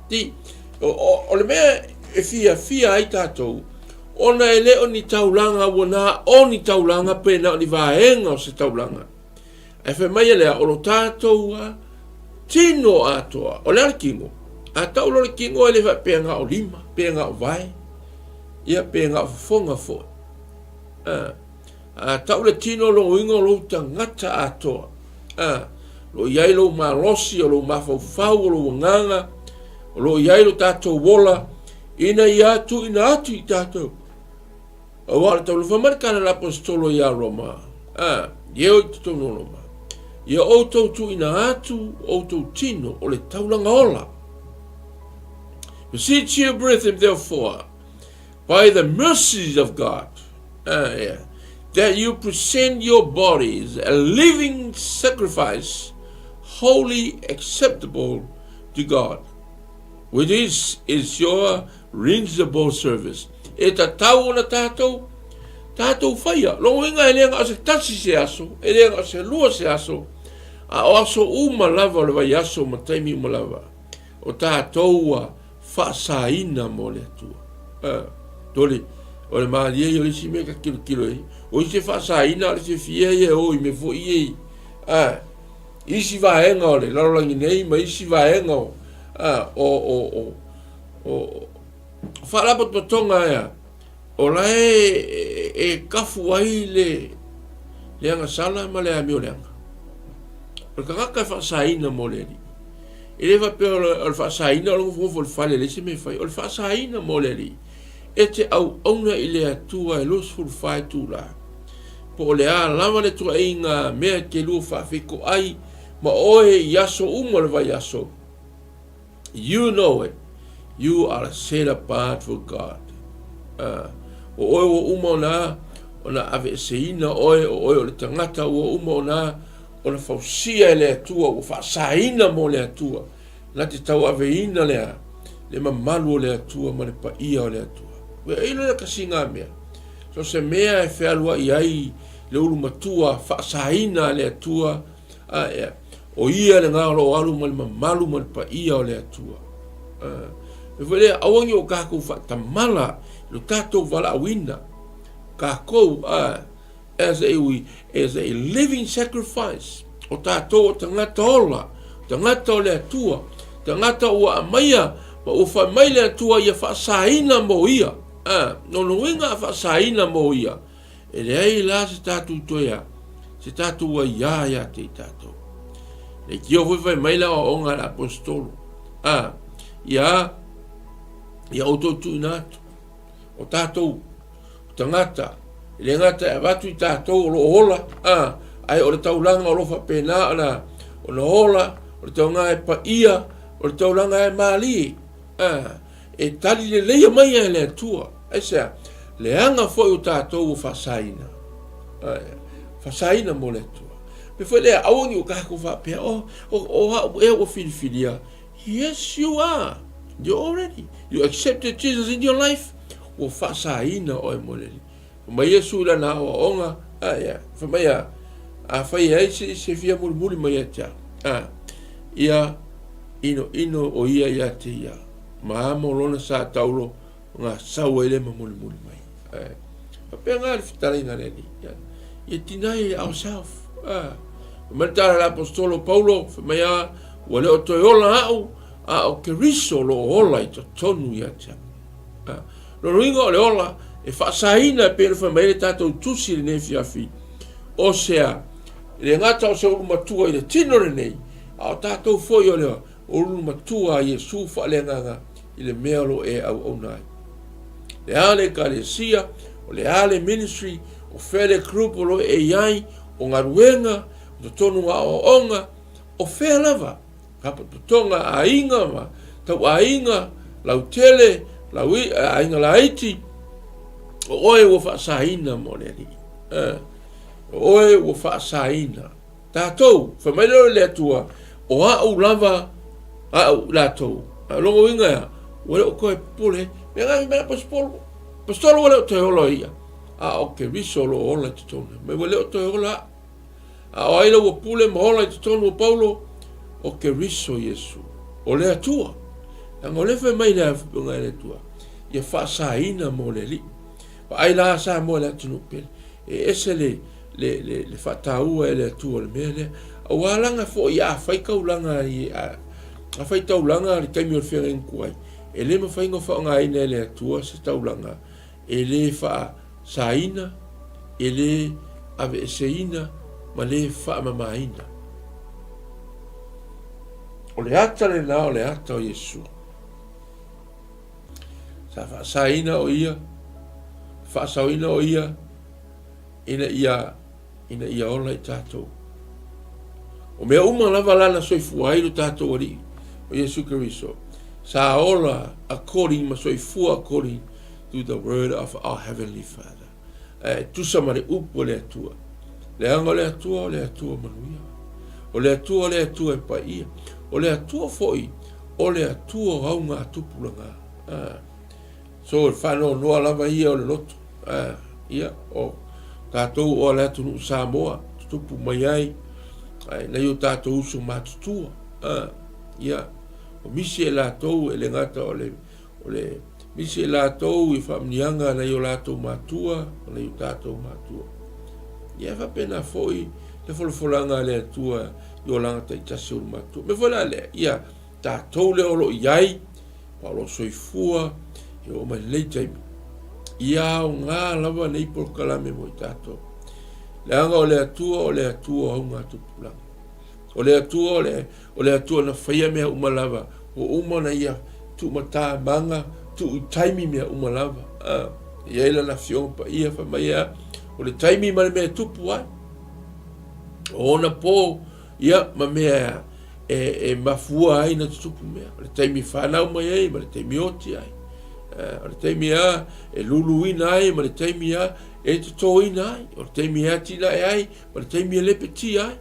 Ti, o, o, o le mea e fiafia ai tatou, ona e le o ni taulaga ua na o ni taulaga pe na o ni vaega o se taulaga. Ae fai mai e lea, o lo tatou a tino atoa. O le a le tino? A tau loa le tino e le faapea na o lima, pe na o vae, ia pe na o fofoga foi. A, a tau le tino lona uiga o lou tagata atoa. A, o lo o i ai lou malosi, o lou mafaufau, o lou agaga, o lo o i ai lo tatou ola, ina ia tuuina atu i tatou. Aua o le taulafa mai le tala a le Aposetolo ia Roma, a, ia o i totonu o Roma, ia outou tuuina atu outou tino o le taulaga ola. Beseech you, brethren, therefore, by the mercies of God, yeah, that you present your bodies a living sacrifice, holy acceptable to God, which is, is your reasonable service. E tatau ona tātou, tātou whaia. Lona uiga e le na o se tasi se aso, e le na o se lua se aso, a o aso uma lava o le vaiaso ma taimi uma lava, o tātou ua faasaina mo le Atua. A, tole, o le malie ia o le isi mea ka kilokilo ai. O isi e faasaina o le fiafia ia e o i mea foi ia i, a, isi vaega o le lalolagi nei ma isi vaega o, a, o, o, o, o faalapotopotoga ea o la e, e kafu ai le, le agasala ma le amioleaga. O le tagata e faasaina mo le Alii. E le faapea o le faasaina o le nofonofo i le fale e leai se mea e fai. O le faasaina mo le Alii, e te auauna i le Atua e 24 itula. Po o le a lava le tuaiga mea e te lua faafetoai ma oe i aso uma o le vaiaso, You know it. You are set apart for God. Uh, o oe ua uma ona ona aveeseina oe, o oe o le tagata ua uma ona ona fausia e le Atua, ua faasaina mo le Atua. Na te tauaveina lea, le mamalu o le Atua ma le paia o le Atua. Ua e le kasiga mea. So se mea e fealuai ai le ulu matua faasaina a le Atua, a ea, o ia lena o lo o alu ma le mamalu ma le paia o le Atua. E foi lea, aua ne i o tatou faatamala i lo tatou valaauina, tatou, a, as a, we, as a living sacrifice, o tatou o tagata ola, tagata o le Atua, tagata ua aumaia ma ua fai mai le Atua ia faasaina mo ia. A, lona uiga a faasaina mo ia, E leai la se tatou toe a, se tatou aiā ia te i tatou. Leitio foi fai mai le aoaoga a le aposetolo, a, ia, ia outou tuuina atu, o tatou, o tagata, e le gata e avatu i tatou o lo o ola, a, ae o le taulaga o lo o faapena ona, ona ola, o le taulaga e paia, o le taulaga e malie, a, E tali leleia mai ai le Atua. Aisea? Leaga foi o tatou ua faasaina. Ae, faasaina mo le Atua. Me foi lea, aua ne i o tatou faapea, oh, o, o au ea ua filifilia. Yes, you are. You already. You accepted Jesus in your life. Ua faasaina oe mo le Alii. Fai mai Iesu i lana aoaoga, a ia, fai mai a, afai e ai se isi e fia mulimuli mai ia te au, a, ia inoino o ia ia te ia, ma amo lona sa taulo, nga sau ai le ma mulimuli mai. Ae, faapea nga le fetalaiga a le Alii, ia, ia deny ourself, a, fai mai le tala a le Aposetolo Paulo, fai mai a, ua le o toe ola au, a o Keriso o lo o ola i totonu ia te au. A, Lona uiga o le ola e faasaina e pei ona fai mai ai le tatou tusi i lenei afiafi, o se a, e le gata o se ulu matua i le tino lenei, a o tatou foi o le ulu matua a Iesu faaleagaga i le mea o lo o e auauna ai. Le a le ekalesia, o le a le ministry, o fea le group o lo o e i ai, o galuega, o totonu o aoaoga, o fea lava, Fapotopotoga aiga ma tauaiga, lautele, lau, aiga laiti, o oe ua faasaina mo le Alii. Eh, o oe ua faasaina. Tatou, fai mai lea o le Atua, o au lava, au latou. A lona uiga ea? Ua le o toe popole, mea na mea pasipolo. Pasitolo ua le o toe ola ia, a o Keriso o lo o ola i totonu. Mai ua le o toe ola au. A o ai la ua pule ma ola i totonu o Paulo? O Keriso Iesu, o le Atua. Leaga o lea fai mai le afioga e le Atua, ia faasaina mo le Alii. Vaai la Samoa i le atunuu pele, e ese le, le, le, le faataua e le Atua o le mea lea. Aua laga foi a fai taulaga i, a, a fai taulaga le taimi o le feagaiga tuai, e le mafai ona faaaogaina e le Atua se taulaga e le faasaina, e le aveeseina ma le faamamaina. O le ata lena o le ata o Iesu. Sa faasaina o ia, faasaoina o ia, ina ia, ina ia ola i tatou. O mea uma lava la na soifua ai lo tatou Alii, o Iesu Keriso, sa ola according ma soifua according to the word of our heavenly Father. E tusa ma le upu a le Atua. Leaga o le Atua o le Atua manuia. O le Atua o le Atua e paia. O le Atua foi o le Atua o augatupulaga. Ah. So, le faanoanoa lava ia o le loto. Ah, ia, o tatou o le atunuu Samoa, tutupu mai ai, ai nai o tatou uso matutua. Ah, ia, o misi e latou e le gata o le, o le misi e latou i faamniaga nai o latou matua, ma nai o tatou matua. Ia, e faapena foi le folafolaga a le Atua i olaga taitasi o le matua. Me foi la lea, ia, tatou lea o lo o i ai, ma o lo o soifua e oo mai lenei taimi. Ia aoga lava nei polokalame mo i tatou. Leaga o le Atua o le Atua o augatupulaga. O le Atua o le, o le Atua na faia mea uma lava. Ua uma ona ia tuumatamaga, tuu i taimi mea uma lava. Ah, e i ai lana afioga paia fai mai a, o le taimi ma le mea e tupu ai. O ona po, ia, ma mea e, e mafua ai na tutupu mea. O le taimi whanau mai ai, ma le taimi oti ai. O le taimi a e luluina ai, ma le taimi a e totoina ai. O le taimi e atinae ai, ma le taimi e lepetia ai.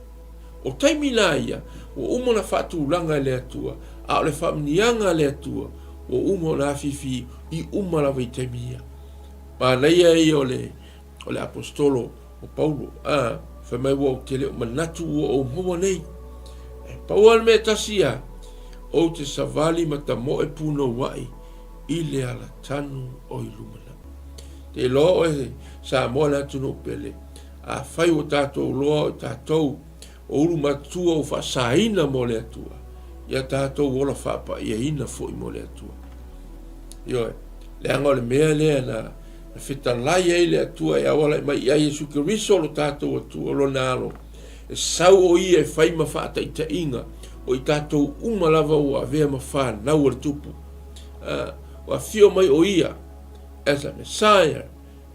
O taimi la ia, ua uma ona faatulaga e le Atua, a o le faamniaga a le Atua, ua uma ona afifi i uma lava i taimi ia. Manaia ia o le, o le aposetolo o Paulo, a, fai mai ua ou te le o manatu ua ou maua nei. E pau lava le mea e tasi ia, ou te savali ma tamoe punouai i le alatanu o i lumanai. Te iloa oe Samoa le atunuu pele, afai ua tatou loa o tatou o ulu matua ua faasaina mo le Atua, ia tatou ola faapaiaina foi mo le Atua. Ioe, leaga o le mea lea na, na fetalai ai le Atua e auala mai ia Iesu Keriso lo tatou Atua, lona alo, e sau o ia e fai ma faataitaiga o i tatou uma lava ua avea ma fanau a le Tupu. Uh, ua afio mai o ia as a Messiah,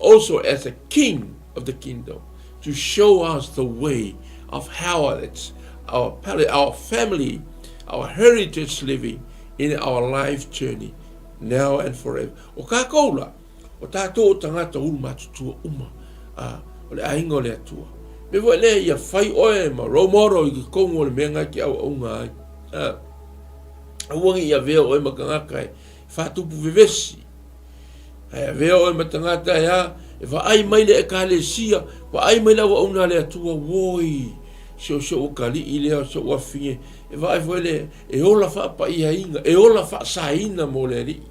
also as a King of the kingdom, to show us the way of how it's our, our family, our heritage living in our life journey, now and forever. O kākou la, o tātou o tagata ulu matutua uma, a, o le aiga o le Atua. Me foi lea ia fai oe ma role model i ke kongu o le mea ngai ke au aunga ai. A, aua nge ia vea oe ma tagata e whatupu vevesi. Ae avea oe ma tagata e a, e vaai mai le Ekalesia, vaai mai le auauna a le Atua, woi, se o se uakalii lea, o se uafine, e vaai foi le, e ola faapaiaina, e ola faasaina mo le Alii.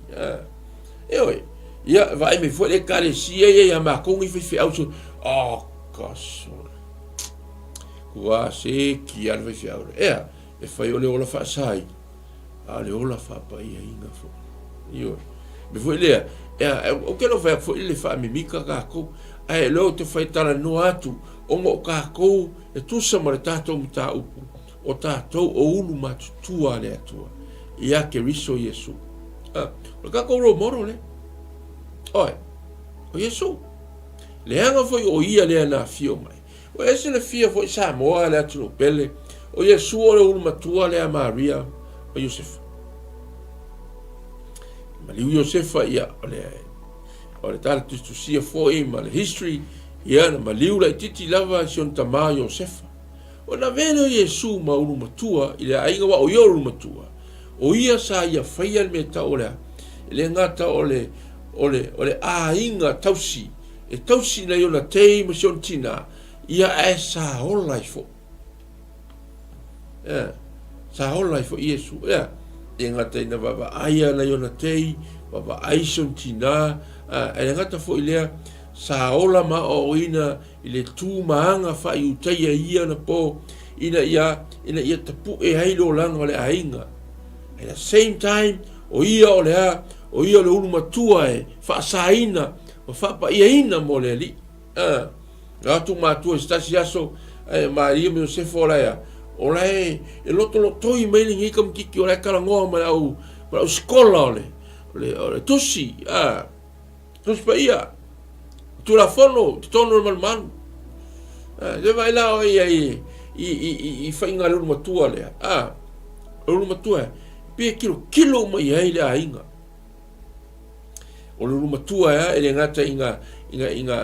E oe, ia, e vaai mai foi le Ekalesia ia ia makou nei faifeau, se, oh, gosh, kua se ki a le faifeau lea. Ea, e fai o le ola faasaina. a o le ola faapaiaina foi. Ioe. Me foi lea, ea, ou te le o fai atu foi le faamimika kākou, ae lea ou te fai talanoa atu, ona o kākou e tusa ma le tātou mataupu, o tātou o ulu matutua a le Atua, ia Keriso Iesu. A, o le kākou role model lea. Oe, o Iesu. Leaga foi o ia lea na afio mai. Ua e silafia foi Samoa le atunuu pele, o Iesu o le ulu matua lea Maria ma Iosefa. Maliu Iosefa ia o le o le tala tusitusia foi ma le history ia na maliu laititi lava si ona tamā Iosefa. Ona avea lea o Iesu ma ulu matua i le aiga aua o ia o le ulu matua. O ia sa ia faia le mea tau o le a? E le gata o le, o le, o le aiga tausi, e tausi nai ona tei ma si ona tinā, ia ae sa ola ai foi. Ea, sa ola ai foi Iesu. Ea, e gata ina vaavaai ana i ona tei, vaavaai si ona tinā, ae le gata foi lea, sa ola ma aoaoina i le tu ma aga faaiutaia i ia ana po, ina ia, ina ia tapu'e ai le olaga o le aiga. At the same time, o ia o le a, o ia o le ulu matua e faasaina ma faapaiaina mo le Alii. A, na atu matua i se tasi aso, e Maria ma Iosefa o la e a, o la e, e lotolotoi mai lenei kamititi o la e talanoa ma le au, ma le au sikola o le, o le, o le tusi, a, Tusi Paia, Tulafono i totonu o le malumalu. A, se vaai la oe ia i, i, i, i, i faiga a le ulu matua lea. A, o le ulu matua, pe kilokilo uma i ai le aiga. O le ulu matua ea, e le gata i ngā, i ngā, i ngā,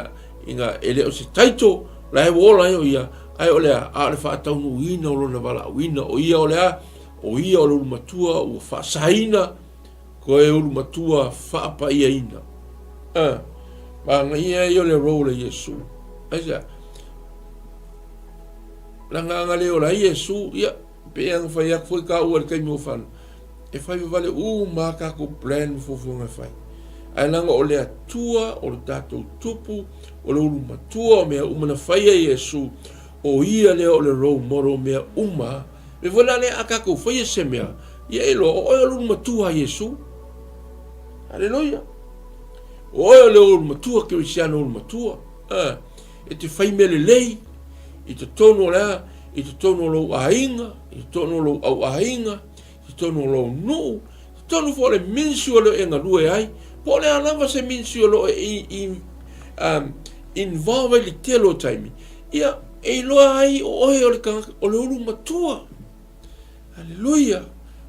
i ngā, e le o se taito, la e ua ola ai o ia, ae o le a, a o le faataunuuina o lona valaauina, o ia o le a, o ia o le ulu matua ua faasaina, Koe ulu matua faapaiaina. A, manaia ia o le role a Iesu. Aisea? Laga aga le ola ai Iesu, ia, pe ana fai atu foi tāua i le taimi o whana. E whai wawale uma a tātou plan ma fuafuaga e fai. Ae laga o le Atua, o le tātou tupu, o le ulu matua o mea uma na whai ai Iesu, o ia lea o le role model o mea uma. Me foi la lea a kākou whaia se mea, ia e loa, o oe o le ulu matua a Iesu. Haleluia. O oe o le ulu matua, kerisiano ulu matua. Ah, e te whai mea lelei, i totonu o le a, i totonu o lou aiga, i totonu o lou au aiga, i totonu o lou nuu, i totonu foi o le ministry o lo e galue ai, po o le a lava se ministry o lo e i, i, um, involve ai le tele o taimi, ia, e iloa ai o oe o le tagata, o le ulu matua. Haleluia!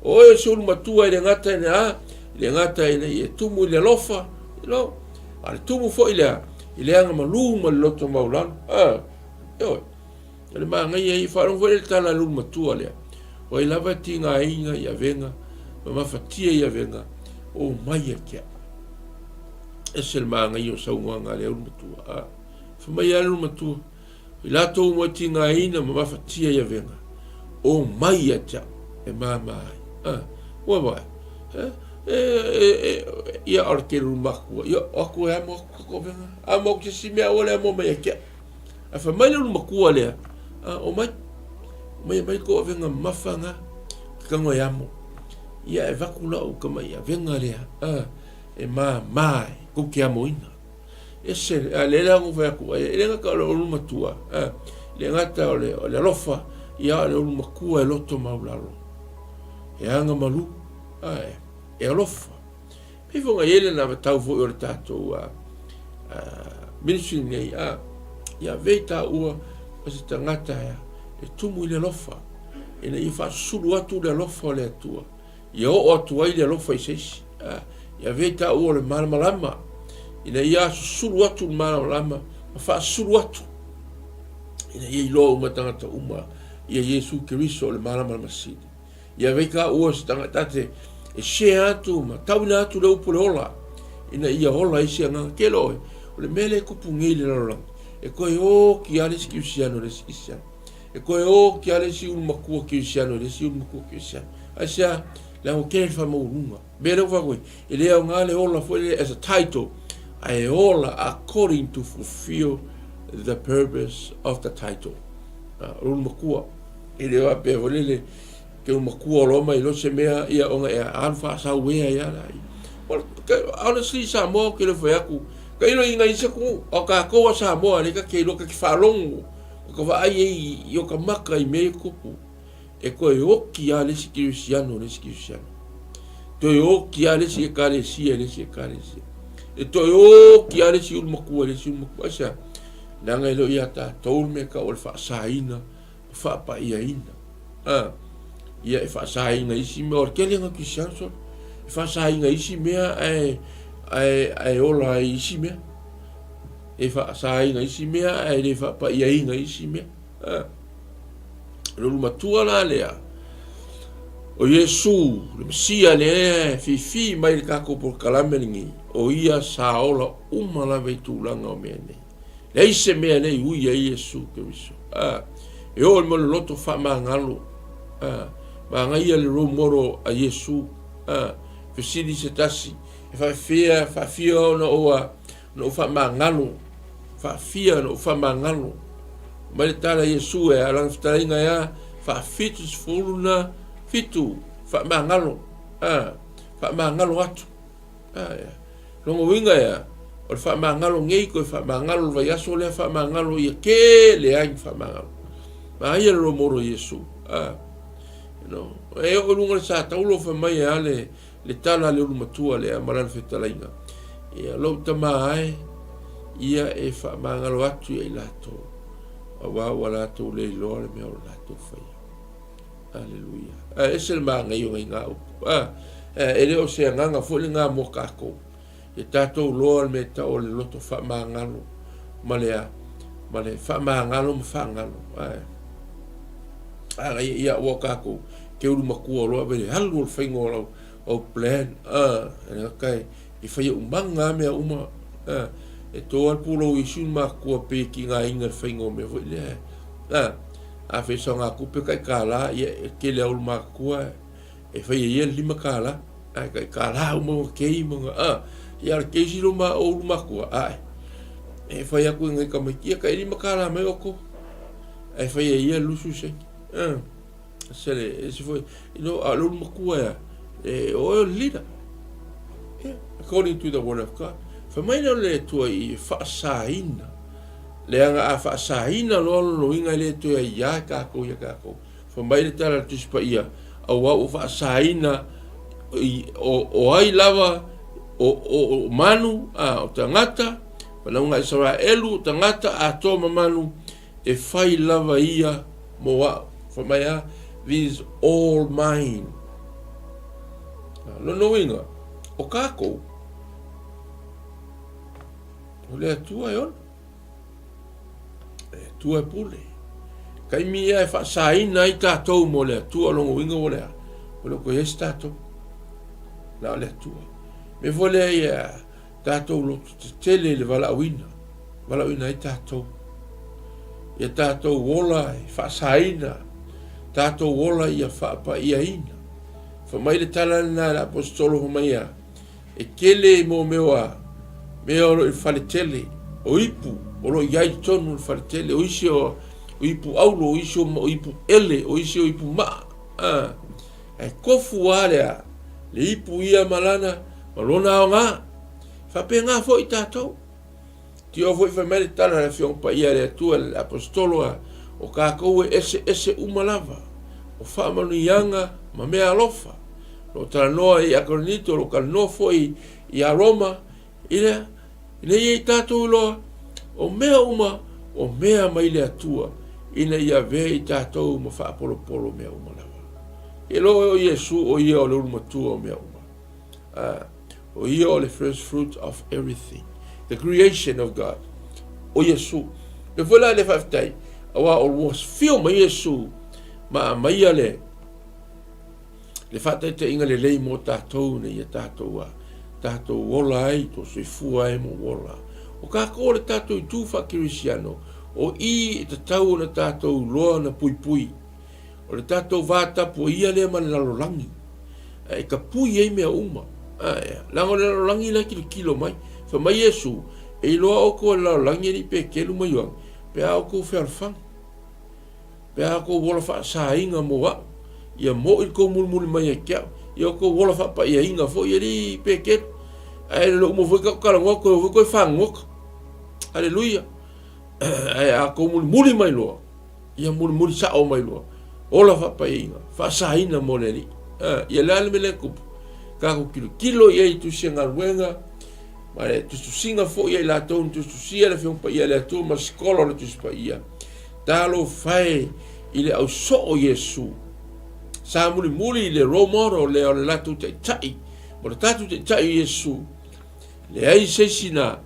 O oe o se ulu matua e le gata i le a, i le gata i le, e tumu i le alofa, you know, a le tumu foi lea, i le aga malū ma le loto maulalo. Ah, ioe. O le māngaia i faalogo foi le tala a le ulu matua lea. O ai lava e tigaina i avega, ma mafatia i avega, o mai ia te au. Ese le māngaia o saunoaga a le ulu matua. Ah, fai mai a le ulu matua, I latou uma e tigaina ma mafatia i avega, o mai ia te au, e māmā ai. Ah, ua vaai. Eh, e, e, e, ia o le tele ulu makua, ia o aku e amo aku kako avega, amo aku se si mea ua le amo mai ia te au. A fai mai le ulu makua lea, ah, o mai, o mai e mai ko avega mamafa nga, ke tango e amo. Ia e vaku lau ka mai avega lea, ah, e māmā ai, kou ke amoina. Ese, a le lea fai atu, e le gata o le ulu matua, a, le gata o le, o le alofa, ia o le ulu matua e loto maulalo. E aga malu, a, e, e alofa. Pei foi ngai ele na vatau foi o le tātou a, a, ministry nei, a, ia vei tā ua, ma se tagata e, e tumu i le alofa, ina ia faasusulu atu le alofa o le Atua. Ia oo atu ai le alofa i se isi. A, ia avea i taua o le malamalama, ina ia susulu atu le malamalama ma faasulu atu, ina ia iloa uma tagata uma ia Iesu Keriso o le malamalama sili. Ia avea i taua se tagata te e share atu ma tauina atu le upu o le ola, ina ia ola ai se agaga. Tele oe, o le mea lea e tupu nei i le lalolagi, e toe oti lava le isi kerisiano i le isi kerisiano. E toe oti lava le isi ulu matua kerisiano i le isi ulu matua kerisiano. Aisea? Leaga ua tele le faamaualuga. Mea lea ua fai atu ai, e le aoga le ola foi lele as a title, ae ola according to fulfill the purpose of the title. O le ulu matua, e le faapea foi lele, ke ulu matua o loa mai loa se mea, ia ona e alu faasau ea ia la. Well, honestly, Samoa, ou te le fai atu, tailo i nai isi atunuu, a o tatou a Samoa, lea ta te iloa, ta te faalogo, ma ka vaai ai i o ka maka i mea ia tupu. E toe oti lava le isi kerisiano i le isi kerisiano. Toe oti lava le isi ekalesia i le isi ekalesia. E toe oti lava le isi ulu matua i le isi ulu matua. Aisea? Leaga e le o ia tatou le mea tau o le faasaina ma faapaiaina. A, ia e faasaina isi mea, o le tele na kerisiano sole. E faasaina isi mea ae, ae, ae ola ai isi mea. E faasaina isi mea ae le faapaiaina isi mea. A. O le ulu matua la lea. O Iesu, le Mesia lea e fifi mai le tatou polokalame lenei, o ia sa ola uma lava i tulaga o mea nei. Leai se mea e le i ui ai Iesu Keriso. A, e oo i le mea o le loto faamagalo. A, manaia le role model a Iesu. A, fesili se tasi, e faafefea, faafia ona ou, ona ou faamagalo, faafia ona ou faamagalo. Mai le tala a Iesu e a lana fetalaiga e a, faafitu sefulu na fitu, faamagalo, a, faamagalo atu. A, ea. Lona uiga e a, o le faamagalo nei toe faamagalo le vaiaso lea faamagalo ia tele ai ni faamagalo. Manaia le role model a Iesu. A, you know, e oo i luga o le sa taulo fai mai e a le, le tala a le ulumatua lea ma lana fetalaiga. Ia, lou tama e, ia e faamagalo atu ia i latou, aua ua latou le iloa le mea o le latou faia. Aleluia. A ese le manaia o nai upu. A, e le o se agaga foi lena mo tatou. Ia tatou loa le mea e tau o le loto faamagalo ma le a, ma le faamagalo ma faagalo. Ae, a, ia, ia ua tatou ke ulu matua loa ave le alu o le faiga o lau au plan. A, e gata e, e fai umaga mea uma. A, e toa le pulou i isi matua pe tigaina le faiga o mea foi lea. A, A fai saogatupe tai $1, ia e tele au matua e fai e ia le $5, ae tai $1 uma ona kei ma ona, a, ia o le keisi lo ma o ulu matua, ae, e fai atu i nai tamaiti, ia tai $5 mai outou, ae fai e ia le 20 sene, a, se le, se foi, you know, a o le ulu matua ea, e, o oe o le leader, yeah, according to the word of God, fai mai lea o le Atua i faasaina, Leaga a faasaina loa lona uiga e le toe aiā e kākou iā kākou. Fai mai le tala a le Tusi Paia, Auā ua faasaina i, o, o ai lava o, o, o manu, a, o tagata, fanauga a Isaraelu, o tagata atoa ma manu, e fai lava ia mo a'u. Fai mai a, These all mine. Lona uiga, o kākou, O le Atua e ona. Le Atua e pule. Taimi ia e faasaina ai tatou mo le Atua, lona uiga ua le a? Ua le o toe i ai se tatou. Na o le Atua. Mea foi lea ia tatou loto tetele i le valaauina. Valaauina ai tatou. Ia tatou ola e faasaina. Tatou ola ia faapaiaina. Fai mai le tala lena a le Aposetolo fai mai ia, E tele mo mea o a mea o lo o i le fale tele, o ipu o lo o i ai i totonu o le fale tele, o isi o ipu auro, o isi o ipu ele, o isi o ipu maa. A, ae tofu lava le a, le ipu ia ma lana, ma lona aoga. E faapena foi tatou. Tio foi fai mai le tala a le Afioga Paia a le Atua le Aposetolo a, o tatou e eseese uma lava, o faamanuiaga ma mea alofa. O lo o talanoa ia Korinito, o lo o talanoa foi ia Roma, ina, ina ia i tatou iloa, o mea uma, o mea mai le Atua, ina ia avea i tatou ma faapolopolo mea uma lava. E loa o Iesu o ia o le ulumatua o mea uma. Uh, o ia o le first fruit of everything. The creation of God. O Iesu. Me foi la le faafetai, aua o ua fio mai Iesu ma amaia le le faataitaiga lelei mo tatou ina ia tatou a tatou ola ai, to soifua ai mo ola. O kākou o le tatou itu faakerisiano, o i e tatau ona tatou loa na puipui. O le tatou va tapu ia lea ma le lalolagi. E tapui ai mea uma. Ae, leaga o le lalolagi la e kilokilo mai. Fai mai Iesu, e iloa outou e le lalolagi e le i Petelu ma Ioane, pe a outou fealofani. Pe a kou ola faasaina mo a'u, ia mo'i le tou mulimuli mai ia te a'u, ia o tou ola faapaiaina foi, alii Petelu. Ae le uma foi tatou talanoa, toe o foi toe fagogota. Aleluia. Ae a tou mulimuli mai loa, ia mulimuli sa'o mai loa, ola faapaiaina, faasaina mo le Alii. Ia le a le mea lea e tupu? Tatou tilotilo i ai i tusi a galuega, ma le tusitusiga foi a i latou na tusitusia le Afioga Paia a le Atua ma le sikola o le Tusi Paia. Talofa e i le ausoo o Iesu. Sa mulimuli i le role model lea o le latou taitai, ma le tatou taitai o Iesu. Leai se isi na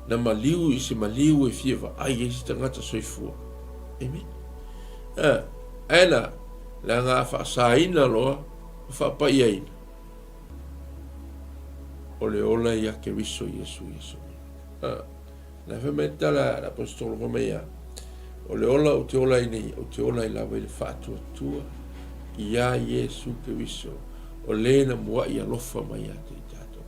na maliu i se maliu e fia vaai ai se tagata soifua. Amen. Ae na, Leaga a faasaina loa ma faapaiaina, o le ola ia Keriso Iesu i aso uma. A, na fai mai le tala a le aposetolo fai mai a, o le ola ou te ola ai nei, ou te ola ai lava i le faatuatua iā Iesu Keriso, o le na muaʻi alofa mai ia te i tatou.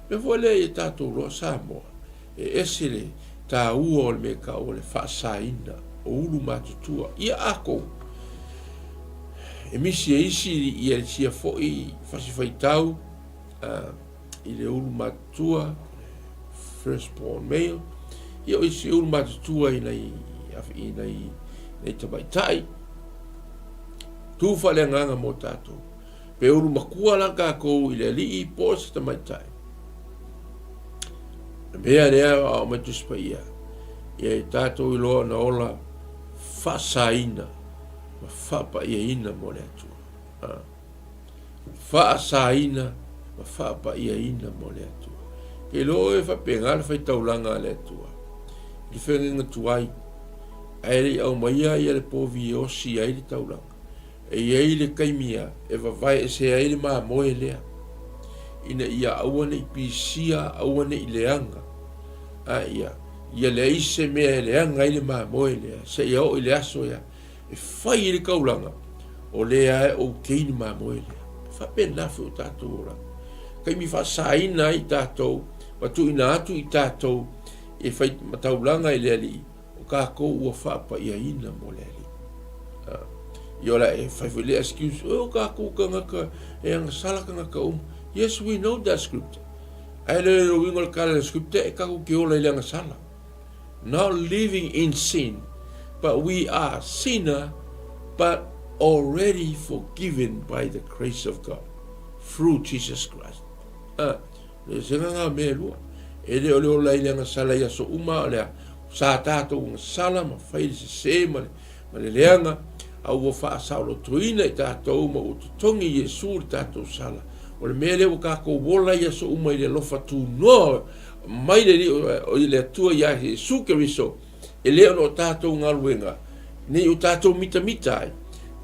Mea foi lea ia tatou loa Samoa, E ese le taua o le mea tau o le faasaina o ulu matutua ia akou e misi e isi ia le sia foi fasi faitau i le ulu matutua first born male ia o isi ulu matutua i nai i nai nai tamaitai tu faaleagaga mo tatou Pe ulu makua la tatou i le alii po o se tamaitai. O le mea lea a o mai Tusi Paia, ia i tatou iloa ona ola faasaina ma faapaiaina mo le Atua. Ha. Faasaina ma faapaiaina mo le Atua. Ke iloa oe faapena le faitaulaga a le Atua. I le feagaiga tuai, ae le i aumaia ia le povi e osi ai le taulaga. E i ai le taimi e vavae ese ai le mamoe lea, ina ia aua ne i pisia, aua ne i leaga, a ia, ia leai se mea e leaga ai le mamoe lea, seia oo i le aso ea e fai ai le taulaga, o lea e okay le mamoe lea. E faapena foi o tatou olaga. Taimi faasaina ai tatou, ma tuuina atu i tatou e fai ma taulaga i le Alii, O tatou ua faapaiaina mo le Alii. Ia o le a e fai foi le excuse, o tatou tagata e agasala tagata uma. Yes, we know that scripture. Ae le o le uiga o le tala i le scripture, e tatou te ola i le agasala. Not living in sin, but we are sinner, but already forgiven by the grace of God through Jesus Christ. Le esega ngā mea e lua. E le o le ola i le agasala i aso uma, o le a sa tātou agasala ma fai le sesē ma le, ma le leaga, a ua faasaolotoina i tātou ma ua totogi i Iesu le tātou sala. O le mea lea ua kākou ola i aso uma i le alofa tunoa mai le Alii o le Atua iā Iesu Keriso, e le ona o tātou galuega, nei o tātou mitamita ai,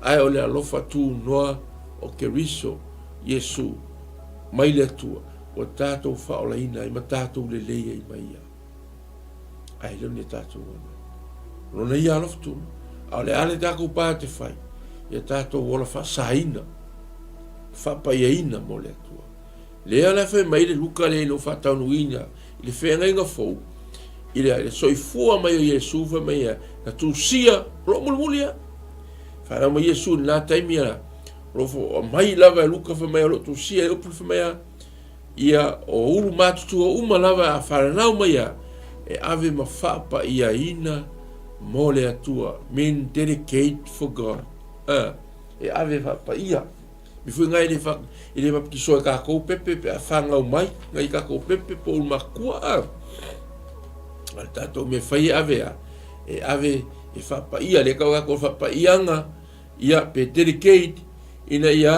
ae o le alofa tunoa o Keriso Iesu mai le Atua, ua tātou faaolaina ai ma tātou lelei ai mai ia. Ae le o ni a tātou galuega. Lona ia alofa tunoa, a o le a le tākou pae te fai, ia tātou ola faasaina, faapaiaina mo le Atua. Lea la fai mai le Luka lea i lou faataunuuina i le feagaiga fou, i le soifua mai o Iesu fai mai ia, na tusia, o loo mulimuli ia. Whanau mai Iesu i lena taimi ia, o loo mai lava e Luka fai mai o loo tusia e upu fai mai ia, ia o ulu matutua uma lava a whanau mai ia, e ave ma faapaiaina mo le Atua, mean dedicate for God. E ave faapaia. Mi foi ngai le fa i le baptiso e kākou pepe pe a whāngau mai ngai kākou pepe po ulu makua a. A le tātou me whai e ave a, e ave e whapaia, le kau kākou whapaianga, ia pe dedicate ina ia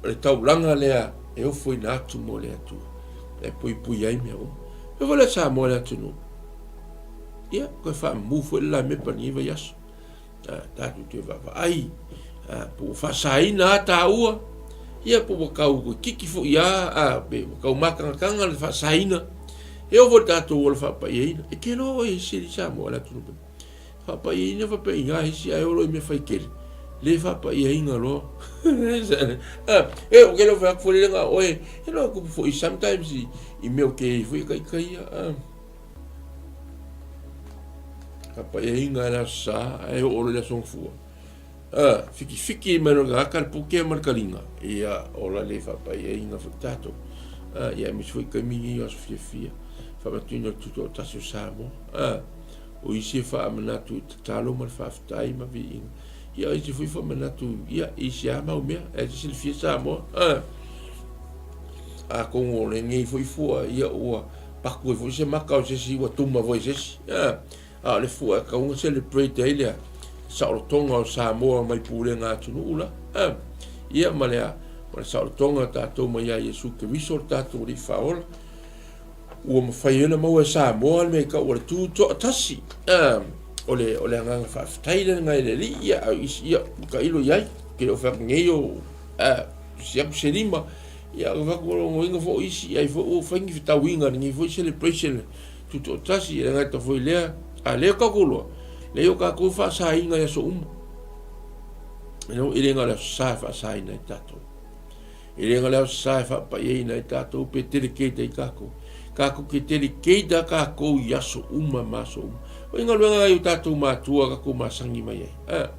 o le taulaga lea e ofo ina atu mo le Atua. E pui pui ai mea uma. E foi le Samoa le atunuu. Ia, koe whaamu foi le la mepa ni vai aso. Tatou toe vaavaai, po ua faasaina a tāua, ia po ua kau kiki foi a, pe ua kau mātangatanga le faasaina, e oo foi le tatou ola faapaiaina. E te loa oe e isi Samoa le atunuu pe. Faapaiaina faapaiaina isi ae olo i mea fai tele. Le faapaiaina loa. E o ke loa fai atu foi le lenga oe, e loa kupu foi sometimes i mea o ke foi ka ikaia. Ka paiaina e le aso Sa, ae oo loa i le aso Gafua. A, fitifiti mai loa i le aka le pukea ma le kaliga. Ia, ola le faapaiaina foi tatou. A, ia aemaise foi taimi nei o aso fiafia, faamanatuina o le Tutoatasi o Samoa. A, o isi e faamanatu i tatalo ma le faafetai ma viiga. Ia, o isi foi faamanatu, ia, i isi lava mau mea, ae te silafia Samoa. A, atonu o lenei foi fua, ia ua Paku ai foi se maka o se isi ua tuma foi se isi. A o le fua e tatau ona celebrate ai le saolotoga o Samoa mai pulega atunuu la. Ia ma le ma le saolotoga o tatou mai ia Iesu Keriso le tatou Alii Faaola. Ua mafai ai ona maua e Samoa le mea i tau o le tu toatasi. O le o le agaga faafetai lena i le Alii ia a isi ia ua tailo i ai. Ke le o fai atu nei o tusi atu se lima, ia o fai atu o logoina foi isi, ai foi ua fai ni fetauiga i lenei foi celebration tutoatasi, e le gata foi i lea, a lea tatou iloa, leai o tatou e faasaina i aso uma. E le na o le Aso Sa e faasaina ai tatou. E le na o le Aso Sa e faapaiaina ai tatou pe dedicate ai tatou. Tatou te dedicate lava tatou i aso uma ma aso uma. O i galuega nai o tatou matua tatou masani mai ai. A,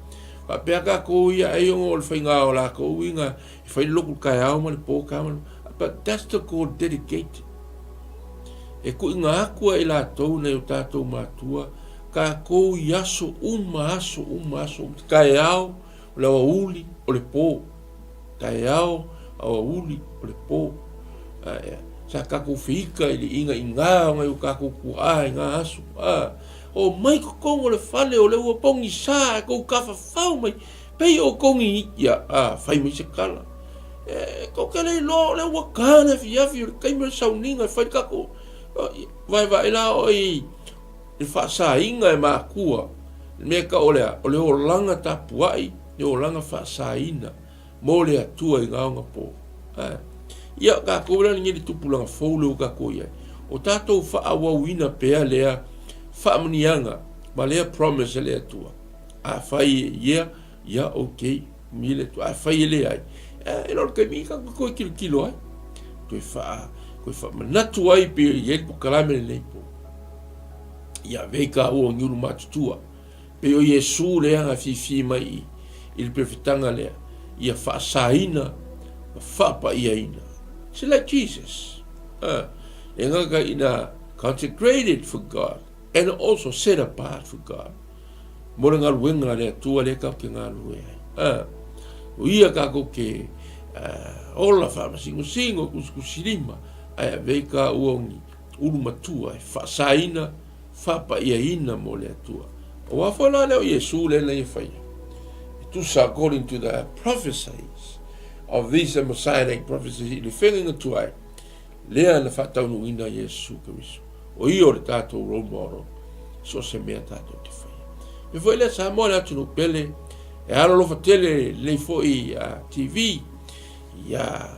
faapea tatou ia ai ona o le faiga o latou uiga e fai le lotu i le taeao ma le po, taeao ma le po. But that's the called dedicate. E tuuina atu ai latou nai o tatou matua tatou i aso uma, aso uma, aso uma, taeao, o le aoauli, o le po. Taeao, aoauli, o le po. Ae, sa tatou feika i le inaina o nai o tatou tuaa i na aso. A, o mai totonu o le fale o le ua pogisa, e tou tafafao mai, pei o tou ni, ia, a, fai mai se tala. E, tou te le iloa o lea ua ta le afiafi o le taimi o le sauniga e fai le tatou, vaevae la oe i le faasaina e makua, le mea e tau o le a? O le olaga tapuai, le olaga faasaina mo le Atua i gaoga po. A, ia, tatou la lenei le tupulaga fou lea ua tatou i ai, o tatou faaauauina pea lea faamanuiaga ma lea promise a le Atua. Afai e ia, ia, okay, mi le Atua. Afai e leai, e le o le taimi tatou toe tilotilo ai, toe faa, toe faamanatu ai pe i ai le polokalame lenei po. Ia avea i taua o ni ulu matutua. Pei o Iesu lea na fifi mai i, i le perofetaga lea, ia faasaina ma faapaiaina. It's like Jesus. E gata ina consecrated for God and also set apart for God. Mo le galuega a le Atua lea tatou te galulue ai. O ia tatou te ola faamasingosingo, tusitusilima, ae avea i taua o ni ulu matua e faasaina, faapaiaina mo le Atua. Aua foi la lea o Iesu lea na ia faia, e tusa according to the prophecies of these messianic prophecies i le fegaiga tuai, lea na faataunuuina Iesu Keriso. O ia o le tatou role model, so o se mea tatou te faia. E foi lea Samoa le atunuu pele, e alolofa tele lenei foi TV, ia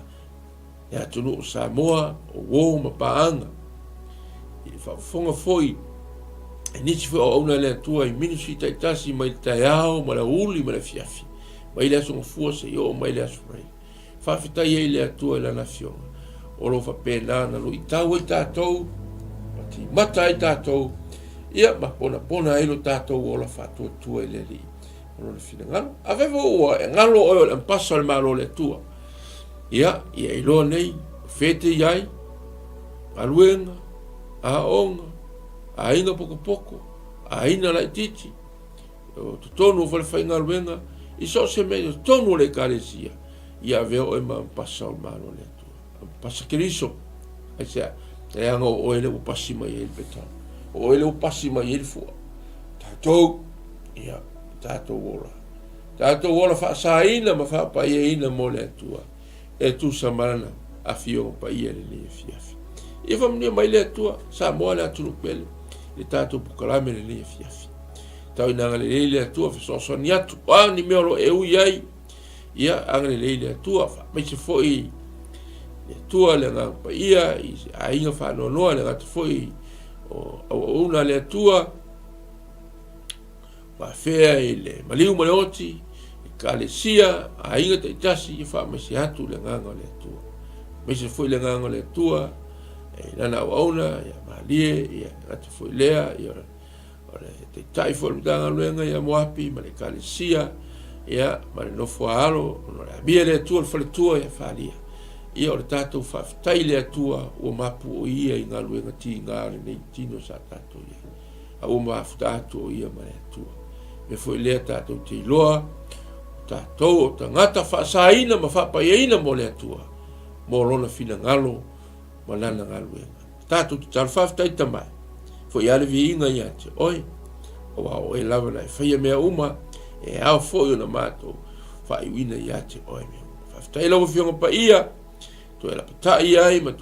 le atunuu o Samoa, o uo ma paaga. I le faafofoga foi e nisi foi o auauna a le Atua i ministry taitasi mai le taeao ma le aoauli ma le afiafi, mai le Aso Gafua seia oo mai le Aso Faraile. Faafetai ai i le Atua i Lana Afioga o lo o faapena ona luitau ai tatou, ma timata ai tatou, ia ma ponapona ai lo tatou ola faatuatua i le Alii ma Lona finagalo. Afai foi ua e galo oe o le ampasa o le Malo o le Atua, ia, ia iloa nei, o fea e te i ai, galuega, aoga, aiga pokopoko, aiga laitiiti, o totonu o falefaigaluega, i so o se mea i totonu o le Ekalesia, ia avea oe ma ampasa o le Malo o le Atua. Ampasa Keriso. Aisea? Leaga o oe lea ua pasi mai ai le petau. O oe lea ua pasi mai ai le fua. Tatou, ia, tatou ola. Tatou ola faasaina ma faapaiaina mo le Atua e tusa ma lana afioga paia i lenei afiafi. Ia faamanuia mai le Atua, Samoa le atunuu pele, i le tatou polokalame i lenei afiafi. Tau ina agalelei le Atua fesoasoani atu, o a ni mea o lo o e ui ai, ia agalelei le Atua, faamaise foi le Atua le Agaga Paia i se aiga faanoanoa, le gata foi o auauna a le Atua, ua afea i le maliu ma le oti, ekalesia, aiga taitasi, ia faamaise atu le Agaga o le Atua. Faamaise foi le Agaga o le Atua i lana auauna, ia malie, ia gata foi lea, ia o le taitai foi o le Matagaluega ia Moapi ma le ekalesia, ia ma le nofo a alo, ona o le amia le Atua le faletua ia Falia. Ia o le tatou faafetai i le Atua ua mapu o ia i galuega tiga o lenei tino sa tatou i ai. A ua mafuta atu o ia ma le Atua. Mea foi lea tatou te iloa, o tatou o tagata faasaina ma faapaiaina mo le Atua, mo lona finagalo ma lana galuega. Tatou tatalo, faafetai Tama e, foi lava le viiga ia te oe, aua o oe lava na e faia mea uma, e ao foi ona matou faaiuina ia te oe mea uma. Faafetai lau Afioga Paia, toe lapatai ai ma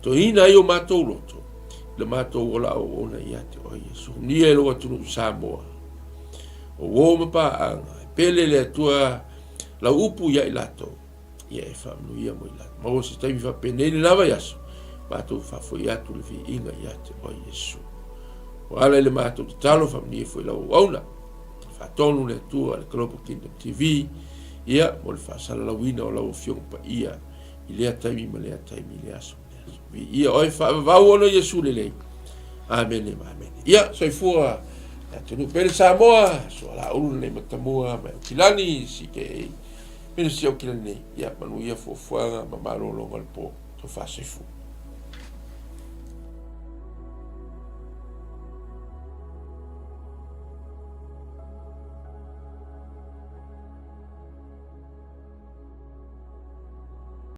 toina ai o matou loto, i le matou ola auauna ia te oe Iesu. Nia e lou atunuu Samoa, o uo ma paaga, e pele le Atua. Lau upu ia i latou, ia e faamanuia mo i latou. Maua se taimi faapenei le lava i aso, matou faafoi atu le viiga ia te oe Iesu. Ua ala i le matou tatalo faamanuia foi lau auauna. Faatonu le Atua le Global Kingdom TV, ia mo le faasalalauina o lau Afioga Paia i lea taimi ma lea taimi i lea aso ma lea aso. Viia oe faavavau ona Iesu lelei. Amene ma amene. Ia, soifua le atunuu pele Samoa, Sualaulu lenei Matamua, mai Aukilani, CKA, Ministry o Aukilani nei. Ia, manuia fuafuaga ma malologa o le po. Tofa soifua.